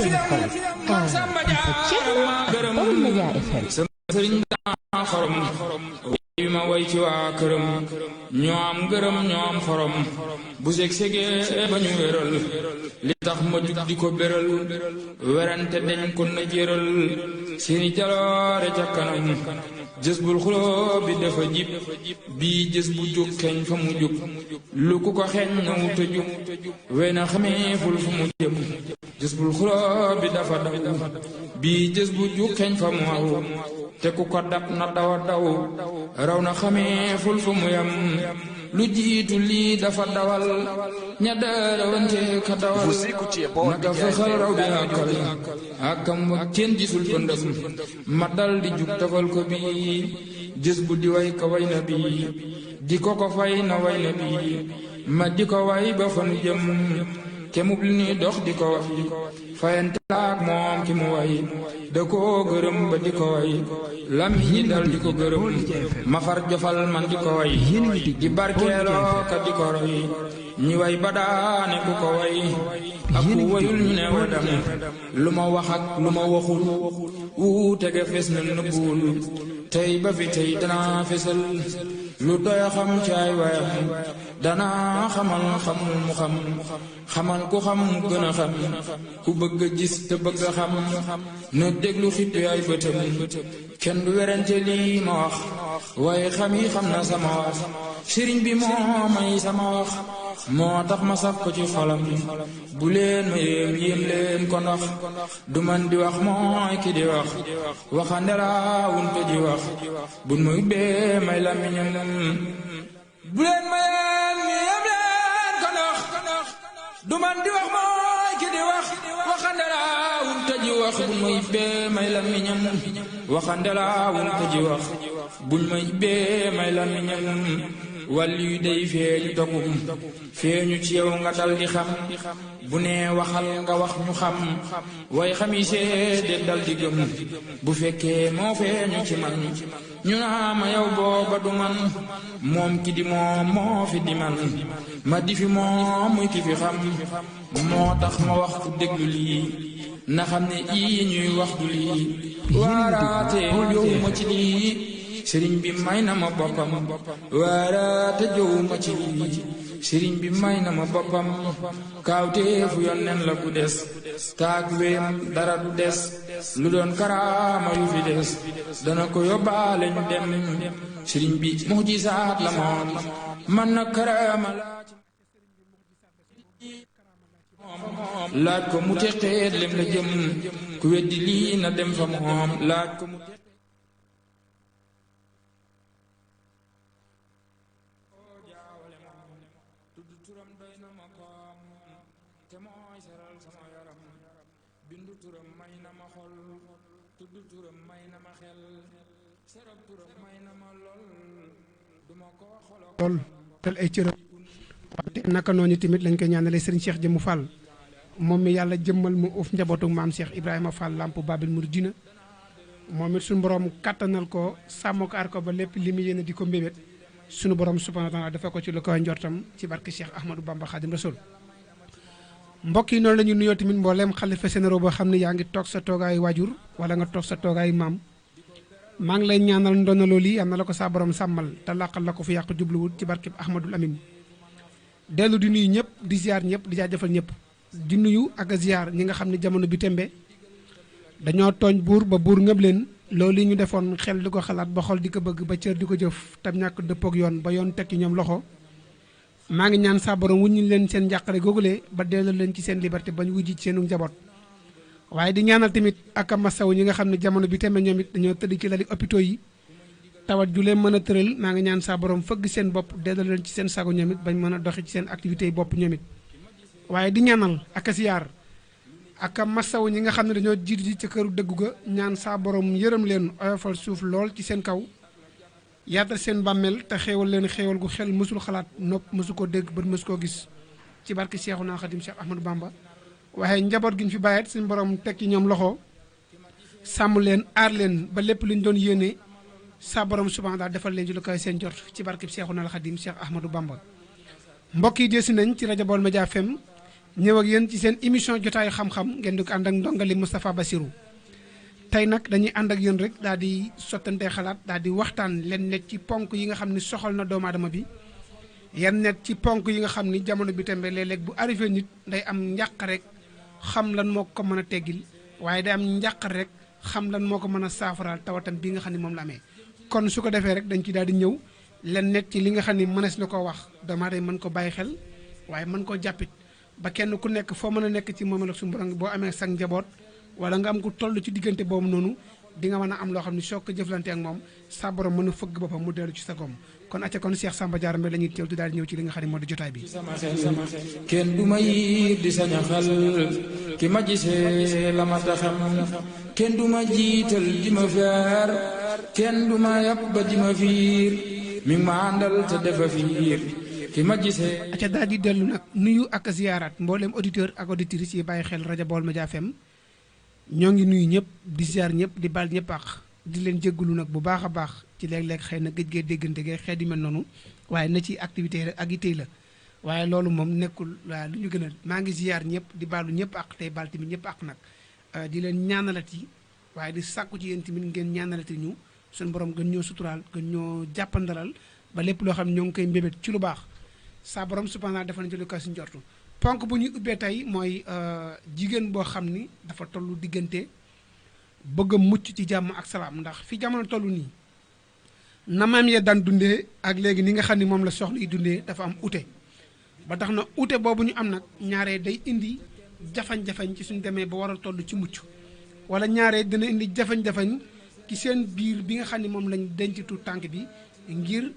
seen xol Baol Média FM sëriñ daa xorom wi ma way ci waa këram ñoo am ngërëm ñoo am xorom bu seg-segee ba ñu wéral li tax ma jug di ko béral werante dañ ko na jéral seeni jaloore ca kanam jës bul xuloo bi dafa jib bii jës bu jóg keñ fa mu jóg lu ku ko xeeñ na wuta jóg wey na xameeful fu mu jëm jës bul xuloo bi dafa daw bii jës bu jóg keñ fa mu aw te ku ko dab na dawa daw raw na xameeful fu mu yam lu jiitu lii dafa dawal ña daarawante ka dawal naka fëxal raw bi àkkam wa kenn gisul pëndëm ma dal di jug tafal ko bi jës bu di way ka way na bi di ko fay na way na bi ma di ko way ba fa nu jëm kemub li ni dox di ko way fayante laak moom ki mu way da koo gërëm ba di ko way lam yi dal di ko gërëm ma far jofal man di ko way di barkeeloo ka di ko roy ñi way ba daane ku ko way ak ku wayul ñu ne wadam lu ma wax ak lu ma waxul tege fes na nëbbul tey ba fi tey danaa fesal lu doy xam caay wayam danaa xamal xamul mu xam xamal ku xam mu gën a xam ku bëgg a gis te bëgg a xam na déglu xippi ay bëtam kenn du werante lii ma wax waaye xam yi xam na sama wax sëriñ bi moo may sama wax moo tax ma saf ko ci xolam bu leen ma yéem leen ko ndax du man di wax mooy ki di wax waxande laa wunte di wax buñ ma ubbee may làmmiñam bu leen ma yéem leen ko ndax du man di wax mooy ki di wax waxande laa wunte ji wax buñ ma ubbee may làmmiñam waxande laa wunte ji wax buñ ma ubbee may làmmiñam wàllu yu day feeñu dogum feeñu ci yow nga dal di xam bu nee waxal nga wax ñu xam way xam yi seede dal di gëm bu fekkee moo feeñu ci man ñu naa ma yow booba du man moom ki di moom moo fi di man ma di fi moom muy ki fi xam moo tax ma wax ku déglu lii na xam ne ii ñuy wax du lii waaraate jowuma ci lii sëriñ bi may na ma boppam waaraate jowuma ci lii sëriñ bi may na ma boppam kaawteefu yonneen la ku des taag weem dara du des lu doon karaama yu fi des dana ko yóbbaale ñu dem sëriñ bi mujisaat la moom man na karaama laaj ko mu teqeet lem la jëm ku weddi lii na dem fa moom laaj ko mu lool tel ay cëram te naka noonu tamit lañ koy ñaanalee Serigne Cheikh Jëmmu Fall moom mi yàlla jëmmal mu uuf njabootu maam Cheikh Ibrahima Fall Lamp Babil Mouridina moom it suñu borom kattanal ko sàmm ko aar ko ba lépp li mu yéene di ko mbébét suñu borom subhanahu wa taala dafa ko ci lu koy njortam ci barke Cheikh Ahmadou Bamba Khadim Rasoul. mbokk yi noonu la ñu nuyoo tamit mbooleem xalifa généraux boo xam ne yaa ngi toog sa toogaayu waajur wala nga toog sa toogaayu maam maa ngi lay ñaanal ndono loolu yi am na la ko saa borom sàmmal te làqal la ko fi yàq jubluwul ci barkeb Ahmadul Amin dellu di nuyu ñëpp di ziar ñëpp di jaajëfal ñëpp di nuyu ak a ziar ñi nga xam ne jamono bi tembe dañoo tooñ buur ba buur ngëb leen loolu yi ñu defoon xel di ko xalaat ba xol di ko bëgg ba cër di ko jëf tam ñàkk dëppoog yoon ba yoon tekki ñoom loxo maa ngi ñaan saa borom wuññi leen seen njàqare googulee ba delloo leen ci seen liberté bañ wujji ci seenu njaboot waaye di ñaanal tamit ak a masaw ñi nga xam ne jamono bi tembe ñoom it dañoo tëdd ci lali hôpitaux yi tawat ju leen mën a tëral maa ngi ñaan saa borom fëgg seen bopp delloo leen ci seen sago ñoom it bañ mën a doxi ci seen activités yi bopp ñoom it waaye di ñaanal ak a siyaar ak a masaw ñi nga xam ne dañoo jiitu ci ca këru dëggu ga ñaan saa borom yërëm leen oyofal suuf lool ci seen kaw yaatal seen bàmmeel te xéewal leen xéewal gu xel mësul xalaat nopp mësu ko dégg ba mësu koo gis ci barke Seexuna Xadim Cheikh Ahmadou Bamba waaye njaboot gi ñu fi bàyyet suñu borom tekki ñoom loxo sàmm leen aar leen ba lépp lu ñu doon yéene saa borom subhanahu daal defal leen ci lu koy seen jot ci barke Seexuna Xadim Cheikh Ahmadou Bamba mbokk yi deesi nañ ci rajo Baol Média FM ñëw ak yéen ci seen émission jotaayu xam-xam ngeen di ko ànd ak ndongali Moustapha Bassirou tey nag dañuy ànd ak yéen rek daal di sottante xalaat daal di waxtaan leen nekk ci ponk yi nga xam ni soxal na doomu aadama bi yan nekk ci ponk yi nga xam ni jamono bi tembe léeg-léeg bu arrivé nit day am njàq rek xam lan moo ko mën a teggil waaye day am njàq rek xam lan moo ko mën a saafaraal tawatam bi nga xam ni moom la amee kon su ko defee rek dañ ci daal di ñëw leen nekk ci li nga xam ni mënees na koo wax doomu aadama mën ko bàyyi xel waaye mën koo jàppit ba kenn ku nekk foo mën a nekk ci moom la suñu borom boo amee sag njaboot wala nga am ko toll ci diggante boobu noonu di nga mën a am loo xam ne soo ko jëflante ak moom sa borom mën a fëgg boppam mu dellu ci sa goom kon acca kon Cheikh Samba Diarra Mbaye la ñuy teew te daal di ñëw ci li nga xam ne moo di jotaay bi. sama xel kenn du ma yiir di sañ a xal ki ma gisee la ma taxam kenn du ma jiital di ma feer kenn du ma yàpp ba di ma fiir mi ngi ma àndal te defa fiir ki ma gisee. acca daal di dellu nag nuyu ak ziyaaraat mboolem auditeur ak auditrice yi bàyyi xel rajo Baol Média FM ñoo ngi nuyu ñëpp di ziar ñëpp di baal ñëpp ak di leen jéggalu nag bu baax a baax ci léeg-léeg xëy na gëj gee déggante gee xeet yu mel noonu waaye na ci activité rek ak yittey la waaye loolu moom nekkul waa lu ñu gën a maa ngi ziar ñëpp di baalu ñëpp ak tey baal tamit ñëpp ak nag di leen ñaanalati waaye di sàkku ci yéen tamit ngeen ñaanalati ñu suñu borom gën ñoo suturaal gën ñoo jàppandalal ba lépp loo xam ne ñoo ngi koy mbébét ci lu baax saa borom subhanahu dafa nañ ci lu ko suñu jortu ponk bu ñuy ubbee tey mooy jigéen boo xam ni dafa tollu diggante bëgg a mucc ci jàmm ak salaam ndax fi jamono toll nii na maam ya daan dundee ak léegi ni nga xam ni moom la soxna yi dundee dafa am ute ba tax na ute boobu ñu am nag ñaaree day indi jafañ-jafañ ci suñu demee ba war a toll ci mucc wala ñaaree dina indi jafañ-jafañ ci seen biir bi nga xam ni moom lañ denc tu tànk bi ngir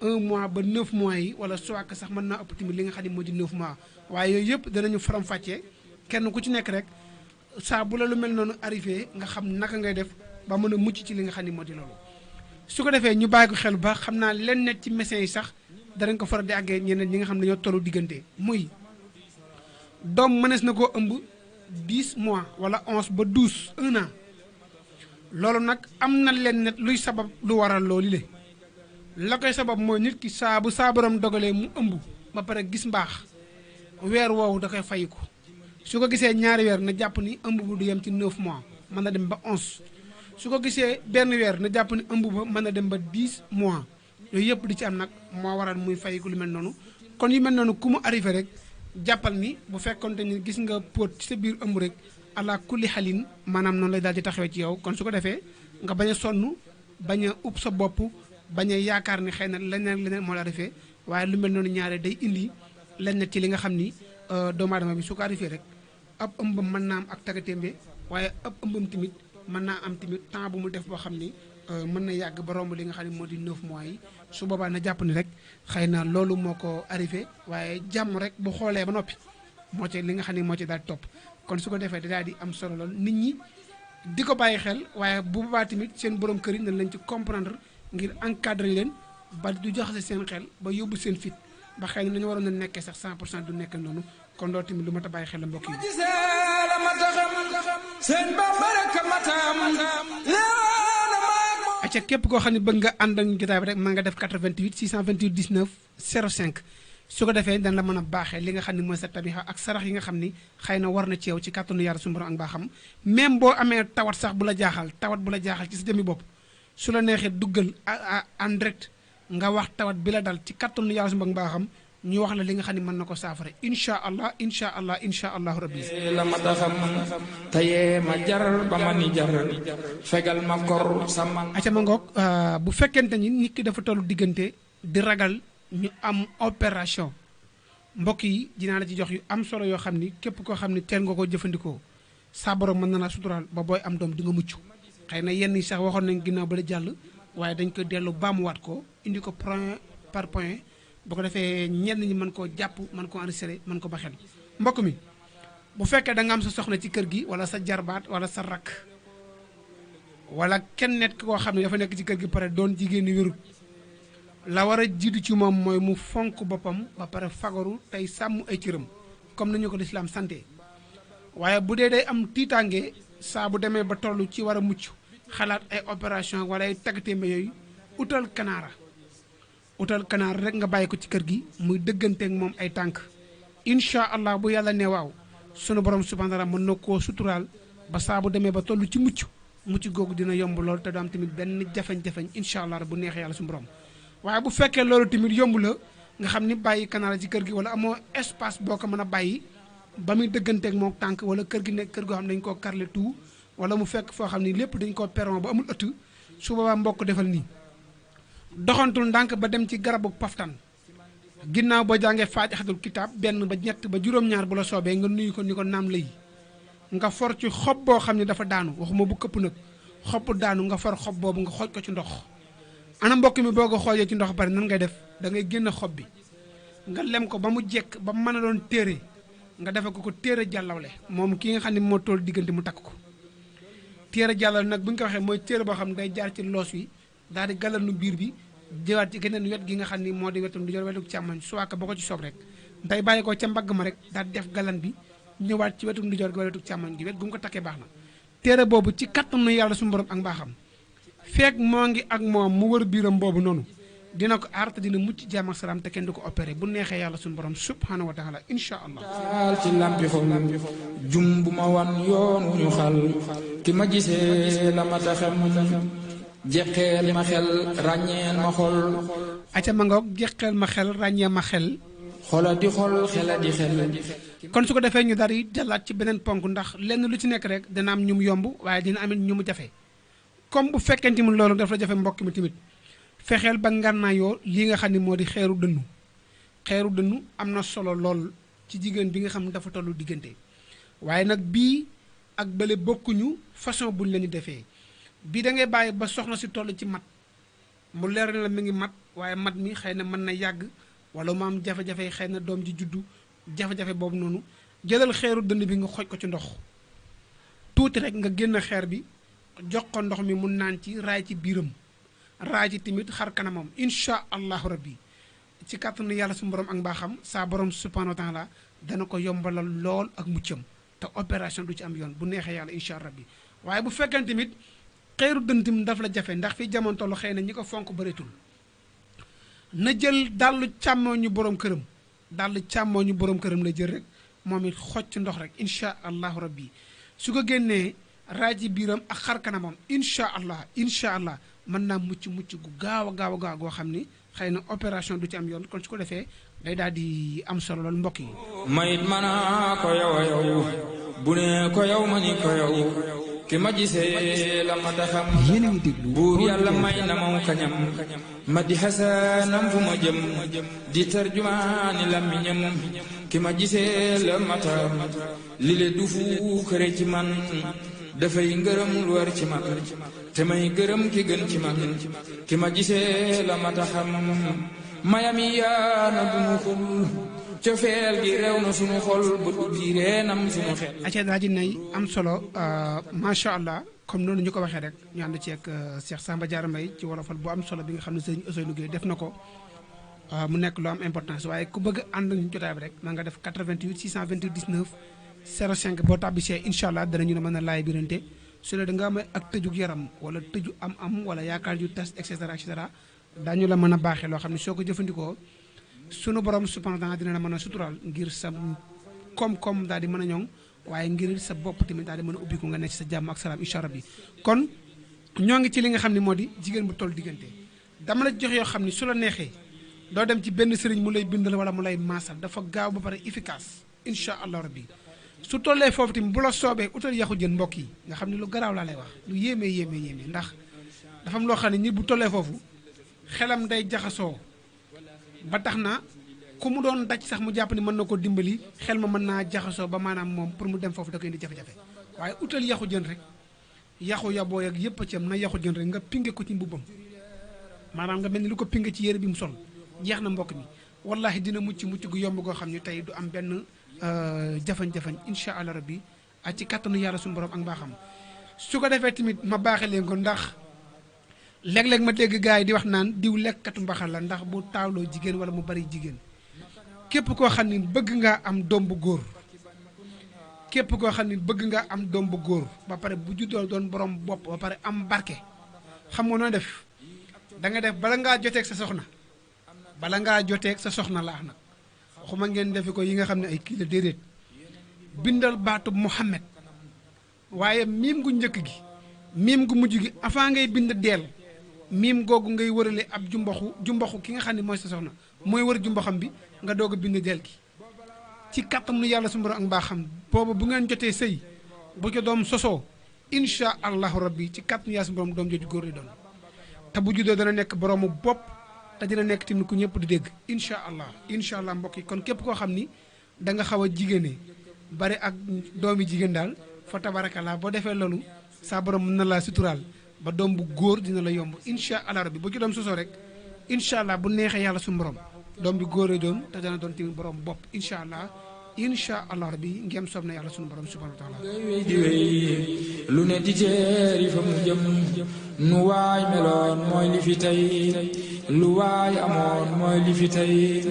1 mois ba 9 mois yi wala soit sax mën naa ëpp tamit li nga xam ne moo di 9 mois waaye yooyu yëpp danañu faram-fàccee kenn ku ci nekk rek saa bu la lu mel noonu arrivé nga xam naka ngay def ba mën a mucc ci li nga xam ne moo di loolu. su ko defee ñu bàyyi ko xel ba xam naa leen nekk ci médecins yi sax danañ ko faral di àggee ñeneen ñi nga xam ne dañoo tollu diggante muy doom mënees na koo ëmb 10 mois wala 11 ba 12 1 an loolu nag am na leen net luy sabab lu waral loolu le la koy sabab mooy nit ki saa bu saa borom dogalee mu ëmb ba pare gis mbaax weer woowu da koy fayiku su ko gisee ñaari weer na jàpp ni ëmb bu du yem ci 9 mois mën na dem ba 11 su ko gisee benn weer na jàpp ni ëmb ba mën na dem ba 10 mois yooyu yëpp di ci am nag moo waral muy fayiku lu mel noonu kon yu mel noonu ku mu arrivé rek jàppal ni bu fekkonte ni gis nga póot ci sa biir ëmb rek ala kulli xalin maanaam noonu lay daal di taxawee ci yow kon su ko defee nga bañ a sonn bañ a ub sa bopp bañ a yaakaar ni xëy na leneen moo la arrivé waaye lu mel noonu ñaare day indi lenn ci li nga xam ni doomu aadama bi su ko arrivé rek ab ëmbam mën naa am ak tagatémbe waaye ab ëmbam tamit mën naa am tamit temps bu mu def boo xam ni mën na yàgg ba romb li nga xam ne moo di 9 mois yi su boobaa na jàpp ni rek xëy na loolu moo ko arrivé waaye jàmm rek bu xoolee ba noppi moo ci li nga xam ne moo ci daal di topp kon su ko defee daal di am solo lool nit ñi di ko bàyyi xel waaye bu boobaa tamit seen borom kër yi nañ leen ci comprendre ngir encadrer leen ba du jaxase seen xel ba yóbbu seen fit ba xëy na nañu waroon a nekkee sax 100% du nekk noonu kon loolu tamit lu mat a bàyyi xel la mbokk yi. acca képp koo xam ne bëgg nga ànd ak jotaay bi rek mën nga def 88 628 19 05 su ko defee dañ la mën a baaxee li nga xam ne mooy sa tabixa ak sarax yi nga xam ni xëy na war na ci yow ci kàttanu yàlla suñu borom ak baaxam même boo amee tawat sax bu la jaaxal ci sa jëmmi bopp su la neexee duggal en direct nga wax tawat bi la dal ci kàttanu yàlla suñu borom ak baaxam ñu wax la li nga xam ne mën na ko saafara incha allah rabbi la ma taxam tayee ma jar ba ma ni jar fegal ma kor sama. acca ma ngoog bu fekkente ni nit ki dafa tollu diggante di ragal ñu am opération mbokk yi dinaa la ci jox yu am solo yoo xam ni képp koo xam ni teel nga ko jëfandikoo saa borom mën na la suturaal ba booy am doom di nga mucc xëy na yenn yi sax waxoon nañ ginnaaw ba la jàll waaye dañ koy dellu baamuwaat ko indi ko point par point bu ko defee ñenn ñi mën koo jàpp mën koo enregistré mën ko ba xel mbokk mi bu fekkee da nga am sa soxna ci kër gi wala sa jarbaat wala sa rakk wala kenn net koo xam ne dafa nekk ci kër gi pare doon jigéen ñi wérut la war a jiitu ci moom mooy mu fonk boppam ba pare fagaru tey sàmm ay cëram comme nañu ko lislaam santé waaye bu dee day am tiitaange saa bu demee ba toll ci war a mucc xalaat ay opération wala ay taggatémbe yooyu utal kanaara rek nga bàyyi ko ci kër gi muy dëgganteek moom ay tànk incha allah bu yàlla ne waaw sunu borom subhanahu wa taala mën na koo suturaal ba saa bu demee ba toll ci mucc googu dina yomb lool te du am tamit benn jafeñ-jafeñ incha allah bu neexee yàlla suñu borom waaye bu fekkee loolu tamit yomb la nga xam ni bàyyi kanaara ci kër gi wala amoo espace boo ko mën a bàyyi ba muy dëgganteeg moom tànk wala kër gi nekk kër goo xam ne dañu koo karle tout wala mu fekk foo xam ni lépp dañ koo peron ba amul ëtt su boobaa mbokk defal nii doxantul ndànk ba dem ci garabu paftan ginnaaw boo jàngee faatixatul kitaab benn ba ñett ba juróom-ñaar bu la soobee nga nuyu ko ni ko naam lay nga for ci xob boo xam ne dafa daanu waxuma bu këpp nag xob daanu nga for xob boobu nga xooj ko ci ndox ana mbokk mi boo ko xoojee ci ndox bari nan ngay def da ngay génn xob bi nga lem ko ba mu jekk ba mu mën a doon téere nga defe ko téere jàllawle moom ki nga xam ne moo toll diggante mu takk ko téere jàllawle nag bu ñu ko waxee mooy téere boo xam ne day jaar ci loos wi daal di galanu biir bi jëwaat ci geneen wet gi nga xam ni moo di wetu ndijoor wetu càmmoñ soit que boo ko ci soob rek day bàyyi ko ca mbagg ma rek daal di def galan bi ñëwaat ci wetu ndijoor gi wetu càmmoñ gi wet gu mu ko takkee baax na téere boobu ci kattanu yàlla suñu borom ak mbaaxam feek moo ngi ak moom mu wër biiram boobu noonu dina ko aar te dina mucc jàmm ak salaam te kenn du ko opéré bu neexee yàlla suñu borom subhanahu wa taala incha allah al ci lampi xol jum bu ma wan yoon wu ñu xal ki ma gisee la ma taxam jeqeel ma xel ràññeel ma xol aca ma ngoog jeqeel ma xel ràññee ma xel xola di xol xela di xel kon su ko defee ñu daal di jàllaat ci beneen ponk ndax lenn lu ci nekk rek dina am ñu mu yomb waaye dina amit ñu mu jafe comme bu fekkente mu loolu daf la jafe mbokk mi tamit fexeel ba ngànnaayoo lii nga xam ne moo di xeeru dënnu am na solo lool ci jigéen bi nga xam ne dafa tollu diggante waaye nag bii ak bële bokkuñu façon buñ la ñu defee bii da ngay bàyyi ba soxna si toll ci mat mu leer na la mi ngi mat waaye mat mi xëy na mën na yàgg wala mu am jafe-jafe xëy na doom ji juddu jafe-jafe boobu noonu jëlal xeeru dënn bi nga xooj ko ci ndox tuuti rek nga génn xeer bi jox ko ndox mi mu naan ci raay ci biiram raay ci tamit xar kanamam incha allahu rabbi ci kàttanu yàlla su borom ak mbaaxam saa borom subhanahu wa taala dana ko yombalal lool ak muccam te opération du ci am yoon bu neexee yàlla incha rabbi waaye bu fekkee tamit xeeru dënn tamit daf la jafe ndax fii jamono tollu xëy na ñi ko fonk bëreetul na jël dàllu càmmooñu borom këram dàllu càmmooñu borom këram la jël rek moom it xoj ci ndox rek incha allahu rabbi su ko génnee raay ci biiram ak xar kanamam incha allah mën naa mucc gu gaaw a goo xam ni xëy na opération du ci am yoon kon su ko defee day daal di am solo lool mbokk yi. mayit mana ko yow a yow bu ne ko yow ma ni ko yow ki ma gisee la ma taxam buur yàlla may na maw kañam ma di xasanam fu ma jëm di tarjumaani làmmiñam ki ma gisee la ma taxam li le du fu këre ci man dafay ngërëm lu war ci man te may gërëm ki gën ci man ki ma gisee la ma taxam mayami yaana duñu xul cofeel gi réew na suñu xol ba duggi reenam suñu xel acca daa ji nay am solo macha allah comme noonu ñu ko waxee rek ñu ànd ci ak Cheikh Samba Diarra Mbaye ci wolofal bu am solo bi nga xam ne sëñ Ousseynou Gueye def na ko mu nekk lu am importance waaye ku bëgg ànd ñu jotaay bi rek maa nga def 88 628 19 05 boo tàbbisee incha allah danañu ne mën a laay birante su dee da nga am ak tëjug yaram wala tëju am wala yaakaar yu tas et cetera daañu la mën a baaxee loo xam ne soo ko jëfandikoo sunu borom subhanahu wa taala dina la mën a suturaal ngir sa koom-koom daal di mën a ñoŋ waaye ngir sa bopp tamit daal di mën a ubbi ko nga nekk ci sa jàmm ak salaam incha allah bi kon ñoo ngi ci li nga xam ne moo di jigéen bu toll diggante dama la jox yoo xam ne su la neexee doo dem ci benn sëriñ mu lay bindal wala mu lay maasal dafa gaaw ba pare efficace incha allah rabbi su tollee foofu tamit bu la soobee utal yaxu jën mbokk yi nga xam ne lu garaaw laa lay wax lu yéeme ndax dafa am loo xam ne nit bu tollee foofu xelam day jaxasoo ba tax na ku mu doon daj sax mu jàpp ni mën na ko dimbali xel ma mën naa jaxasoo ba maanaam moom pour mu dem foofu da koy indi jafe-jafe waaye utal yaxu jën rek yaxu yaboo ak yëpp a ci am na yaxu jën rek nga pinge ko ci mbubbam maanaam nga mel ni lu ko pinge ci yére bi mu sol jeex na mbokk mi wallahi dina mucc gu yomb goo xam ne tey du am benn jafañ-jafañ incha allah rabbi ak ci kattanu yàlla suñu borom ak mbaaxam su ko defee tamit ma baaxee leen ko ndax léeg-léeg ma dégg gars yi di wax naan diw lekkatu mbaxal la ndax bu taawloo jigéen wala mu bari jigéen képp koo xam ne bëgg ngaa am doom bu góor ba pare bu juddoo doon borom bopp ba pare am barke xam nga noo def da nga def bala ngaa joteeg sa soxna laax nag xuma ngeen defe ko yi nga xam ne ay kii la déedéet bindal baatu Muhammad waaye miim gu njëkk gi miim gu mujj gi avant ngay bind deel miim googu ngay wërale ab jumbaxu ki nga xam ne mooy sa soxna mooy wër jumbaxam bi nga doog a bind deel gi ci kàttanu yàlla su borom ak mbaaxam boobu bu ngeen jotee sëy bu ca doom sosoo incha allahu rabbi ci kàttanu yàlla su borom doom jooju góor lay doon te bu juddoo dana nekk boroomu bopp te dina nekk tamit ku ñëpp di dégg incha allah mbokk yi kon képp koo xam ni da nga xaw a jigéene bari ak doomi jigéen daal fa tabarakallah boo defee loolu saa borom mën na laa suturaal ba doom bu góor dina la yomb incha allah rabbi bu ci doom sosoo rek incha allah bu neexee yàlla suñu borom doom bi góor lay doon te dana doon tamit borom bopp incha allah rabbi ngeen soob na yàlla suñu borom subhanahu wa taala di wéy lu ne di teeri fa mu jëm nu waay meloon mooy li fi tey lu waay amoon mooy li fi tey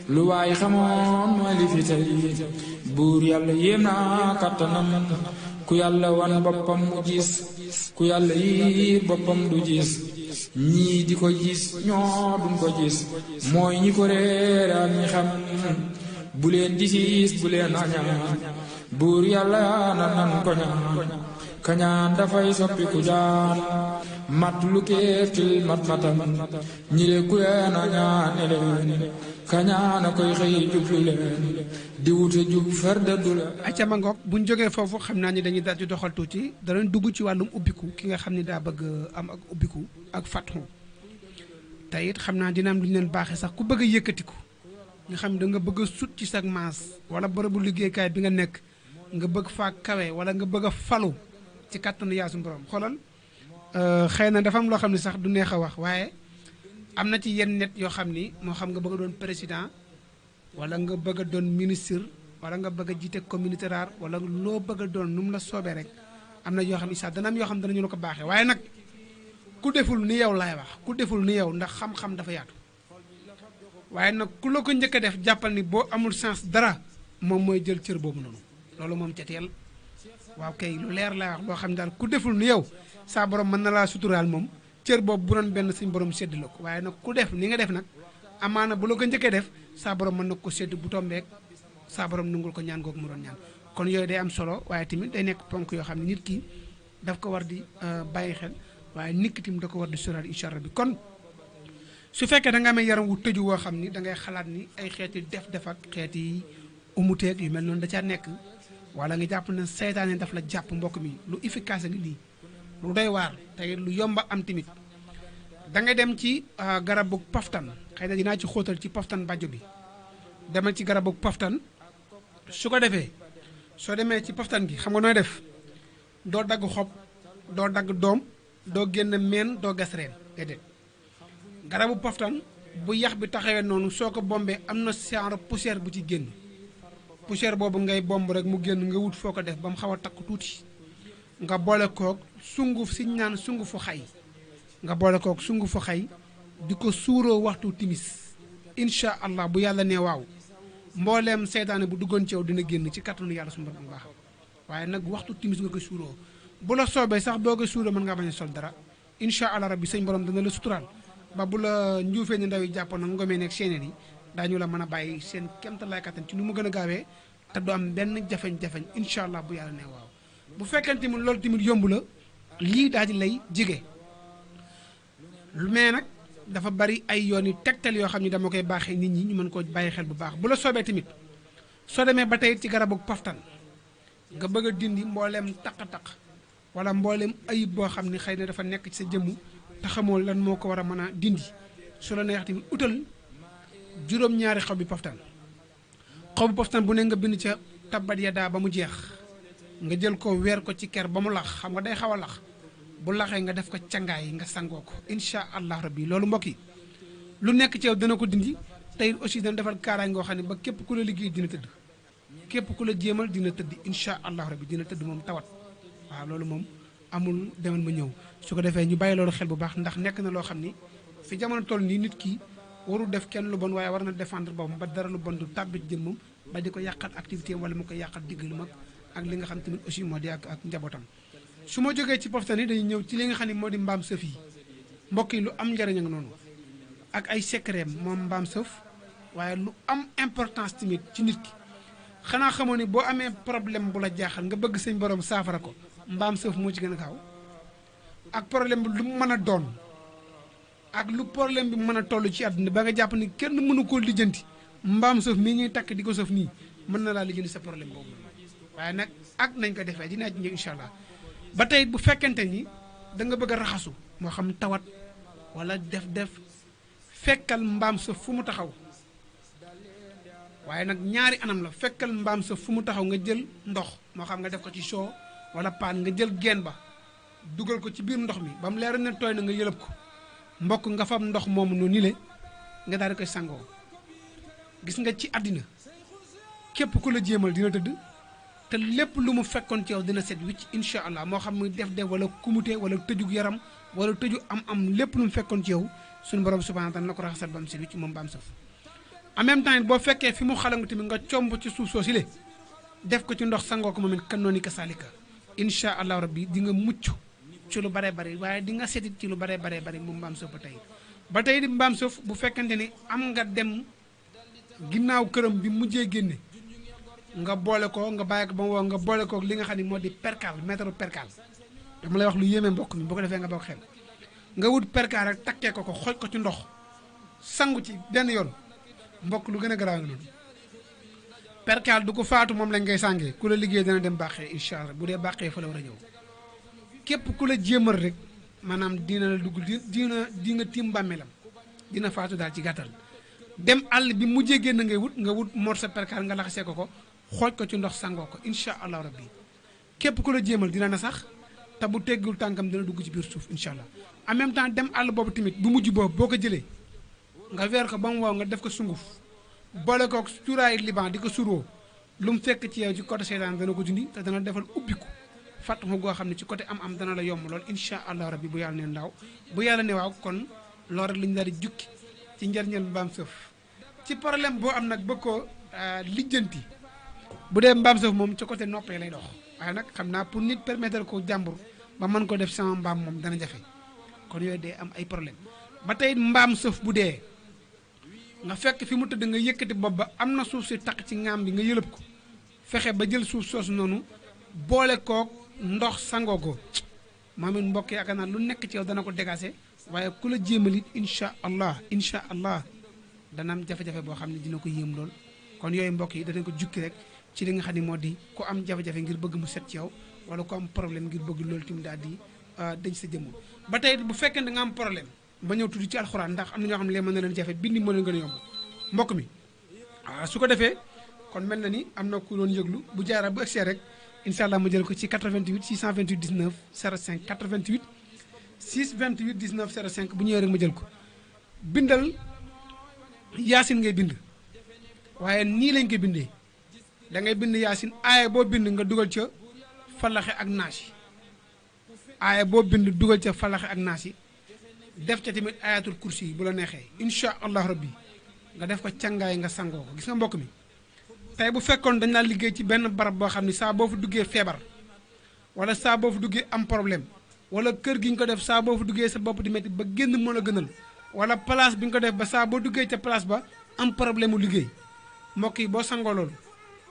lu waay xamoon mooy li fi tey buur yàlla yéem naa kattanam ku yàlla wan boppam mu gis ku yàlla yiir boppam du gis ñii di ko gis ñoo duñ ko gis mooy ñi ko réeral ñi xam bu leen di siis bu leen añaan buur yàlla na nan ko ñaan kañaan dafay soppi ku jaan mat lu kéeftil mat matam ñi le ku leen añaane leen kañaan a koy xëy jublu leen di wute jub fardadu la acca ma ngoog buñ jógee foofu xam naa ni dañuy daal di doxal tuuti danañ dugg ci wàllum ubbiku ki nga xam ne daa bëgg am ak ubbiku ak fatxu te it xam naa dina am lu ñu leen baaxee sax ku bëgg a yëkkatiku nga xam ne da nga bëgg a sut ci sag maas wala bërëbu liggéeykaay bi nga nekk nga bëgg faa kawe wala nga bëgg a falu ci kàttanu yaa suñu borom xoolal xëy na dafa am loo xam ne sax du neex a wax waaye am na ci yenn net yoo xam ni moo xam nga bëgg a doon président wala nga bëgg a doon ministre wala nga bëgg a jiite communauté rurale wala loo bëgg a doon nu mu la soobee rek am na yoo xam ne sax dana am yoo xam ne danañu la ko baaxee waaye nag ku deful ni yow laay wax ku deful ni yow ndax xam-xam dafa yaatu waaye nag ku la ko njëkk a def jàppal ni boo amul sens dara moom mooy jël cër boobu noonu loolu moom ca teel waaw kay lu leer laay wax loo xam ne daal ku deful ni yow saa borom mën na laa suturaal moom cër boobu bu doon benn suñ borom sédd la ko waaye nag ku def ni nga def nag amaana bu la ko njëkkee def saa borom mën na ko sédd bu tombeek saa borom nungul ko ñaan googu mu doon ñaan kon yooyu day am solo waaye tamit day nekk ponk yoo xam ne nit ki daf ko war di bàyyi xel waaye nit ki tamit da ko war di sóoraal incha allah bi kon su fekkee da nga amee yaram wu tëju woo xam ni da ngay xalaat ni ay xeeti def ak xeeti umuteeg yu mel noonu da caa nekk wala nga jàpp ne seytaane daf la jàpp mbokk mi lu efficace ngi lii lu doy waar tey lu yomba am tamit da nga dem ci garabu paftan xëy na dinaa ci xóotal ci paftan bàjjo bi demal ci garabu paftan su ko defee soo demee ci paftan gi xam nga nooy def doo dagg xob doo dagg doom doo génn meen doo gas reen déedéet garabu paftan bu yax bi taxawee noonu soo ko bombee am na genre poussière bu ci génn poussière boobu ngay bomb rek mu génn nga wut foo ko def ba mu xaw a takk tuuti nga boole koog sunguf si ñu naan sungufu xay nga boole koog sungufu xay di ko suuroo waxtu timis incha allah bu yàlla nee waaw mbooleem seytaane bu duggoon ci yow dina génn ci kattanu yàlla su borom bu baax waaye nag waxtu timis nga koy suuroo bu la soobee sax boo koy suuroo mën ngaa bañ a sol dara incha allah rabbi sëñ borom dana la suturaal ba bu la njuufee ni ndaw yi jàppoon nag ngomee nekk séenée yi daañu la mën a bàyyi seen kéemtalaay kattan ci nu mu gën a gaawee te du am benn jafeñ-jafeñ incha allah bu yàlla nee waaw bu fekkee tamit loolu tamit yomb la lii daal di lay jige mais nag dafa bari ay yoon yu tegtal yoo xam ne dama koy baaxee nit ñi ñu mën koo bàyyi xel bu baax bu la soobee tamit soo demee ba tey ci garabu paftan nga bëgg a dindi mbooleem taq-taq wala mbooleem ayib boo xam ne xëy na dafa nekk ci sa jëmm te xamoo lan moo ko war a mën a dindi su la neex tamit utal juróom-ñaari xob bi paftan xobu paftan bu ne nga bind ca tabbat yadaa ba mu jeex nga jël ko weer ko ci ker ba mu lax xam nga day xaw a lax bu laxee nga def ko cangaay nga sangoo ko incha allah rabbi loolu mbokk yi lu nekk ci yow dana ko dindi tey aussi dana defal kaaraay ngoo xam ne ba képp ku la liggéey dina tëdd képp ku la jéemal dina tëdd incha allah rabbi dina tëdd moom tawat waaw loolu moom amul demal ma ñëw su ko defee ñu bàyyi loolu xel bu baax ndax nekk na loo xam ni fi jamono toll nii nit ki warul def kenn lu bon waaye war na défendre boppam ba dara lu bon du tàbbi jëmmam ba di ko yàqal activité wala mu ko yàqal diggalu mag ak li nga xam tamit aussi moo di ak njabootam su ma jógee ci poftan yi dañuy ñëw ci li nga xam ne moo di mbaam sëf yi mbokk yi lu am njëriñ ak noonu ak ay secret moom mbaam sëf waaye lu am importance tamit ci nit ki xanaa xamoo ni boo amee problème bu la jaaxal nga bëgg sëñ borom saafara ko mbaam sëf moo ci gën a gaaw ak problème bi lu mu mën a doon ak lu problème bi mën a toll ci àdduna ba nga jàpp ni kenn mënu koo lijjanti mbaam sëf mii ñuy takk di ko sëf nii mën na laa lijjanti sa problème boobu waaye nag ak nañ ko defee dinaa ci ñëw incha allah ba tey bu fekkente ni da nga bëgg a raxasu moo xam tawat wala def fekkal mbaam sëf fu mu taxaw waaye nag ñaari anam la fekkal mbaam sëf fu mu taxaw nga jël ndox moo xam nga def ko ci soo wala paan nga jël geen ba dugal ko ci biir ndox mi ba mu leer ne tooy na nga yëlëb ko mbokk nga fam ndox moomu noonu le nga daal di koy sangoo gis nga ci àddina képp ku la jéemal dina tëdd te lépp lu mu fekkoon ci yow dina set wicc incha allah moo xam muy def wala kumute wala tëjug yaram wala tëju am lépp lu mu fekkoon ci yow suñu borom subhanahu wa taala na ko raxasal ba mu set wicc moom ba am saf en même temps boo fekkee fi mu xalangu tamit nga comb ci suuf soo si le def ko ci ndox sangoo ko moom it kan noonu ka salika incha allah rabbi di nga mucc ci lu bare bari waaye di nga setit ci lu bare bari moom mbaam sëf ba tey di mbaam sëf bu fekkente ni am nga dem ginnaaw këram bi mujjee génne nga boole ko nga bàyyi ko ba mu woo nga boole ko li nga xam ne moo di percal métro percal dama lay wax lu yéeme mbokk mi boo ko defee nga bokk xel nga wut percal rek takkee ko xooj ko ci ndox sangu ci benn yoon mbokk lu gën a garaaw noonu percal du ko faatu moom lañ ngay sàngee ku la liggéey dana dem bàqee incha allah bu dee bàqee fa la war a ñëw képp ku la jéemal rek maanaam dina la dugg di nga tiim bàmmeelam dina faatu daal ci gàttal dem àll bi mujjee génn nga wut morceau percal nga laxasee ko xooj ko ci ndox sangoo ko incha allah rabbi képp ku la jéemal dina na sax te bu teggul tànkam dina dugg ci biir suuf incha allah en même temps dem àll boobu tamit bu mujj boobu boo ko jëlee nga weer ko ba mu wow nga def ko sunguf boole ko cuuraayu liban di ko suroo lu mu fekk ci yow ci côté seytaan dana ko dindi te dana defal ubbiku fàtt mu goo xam ne ci côté am dana la yomb lool incha allah rabbi bu yàlla ne ndaaw bu yàlla ne waaw kon loolu rek la ñu daal di jukki ci njëriñal mbaam sëf ci problème boo am nag bëgg ko lijjanti bu dee mbaam sëf moom ci côté noppee lay dox waaye nag xam naa pour nit permettre ko jàmbur ba mën ko def sama mbaam moom dana jafe kon yooyu dee am ay problème ba tey mbaam sëf bu dee nga fekk fi mu tëdd nga yëkkati bopp ba am na suuf si taq ci ŋaam bi nga yëlëb ko fexe ba jël suuf soosu noonu boole kook ndox sangoo ko moom it mbokk yaakaar naa lu nekk ci yow dana ko dégager waaye ku la jéemalit incha allah dana am jafe-jafe boo xam ne dina ko yéem lool kon yooyu mbokk yi danañ ko jukki rek ci li nga xam ne moo di ku am jafe-jafe ngir bëgg mu set ci yow wala ku am problème ngir bëgg loolu tamit daal di dañ sa jëmm ba tey bu fekkee da nga am problème ba ñëw tudd ci alxuraan ndax am na ñoo xam ne lee mën na leen jafe bindi moo leen gën a yomb mbokk mi su ko defee kon mel na ni am na ku doon yëglu bu jaara bu egsee rek incha allah mu jël ko ci 88 628 19 05 88 628 19 05 bu ñëwee rek ma jël ko bindal yaasin ngay bind waaye nii lañ koy bindee da ngay bind yaasin aaya boo bind nga dugal ca falaxe ak naas yi aaya boo bind dugal ca falaxe ak naas yi def ca tamit ayatul kursi yi bu la neexee incha allah rabbi nga def ko càngaay nga sangoo ko gis nga mbokk mi tey bu fekkoon dañ laa liggéey ci benn barab boo xam ne saa boo fa duggee feebar wala saa boo fa duggee am problème wala kër gi ñu ko def saa boo fa duggee sa bopp di métti ba génn moo la gënal wala place bi ñu ko def ba saa boo duggee ca place ba am problème mu liggéey mbokk yi boo sangoo loolu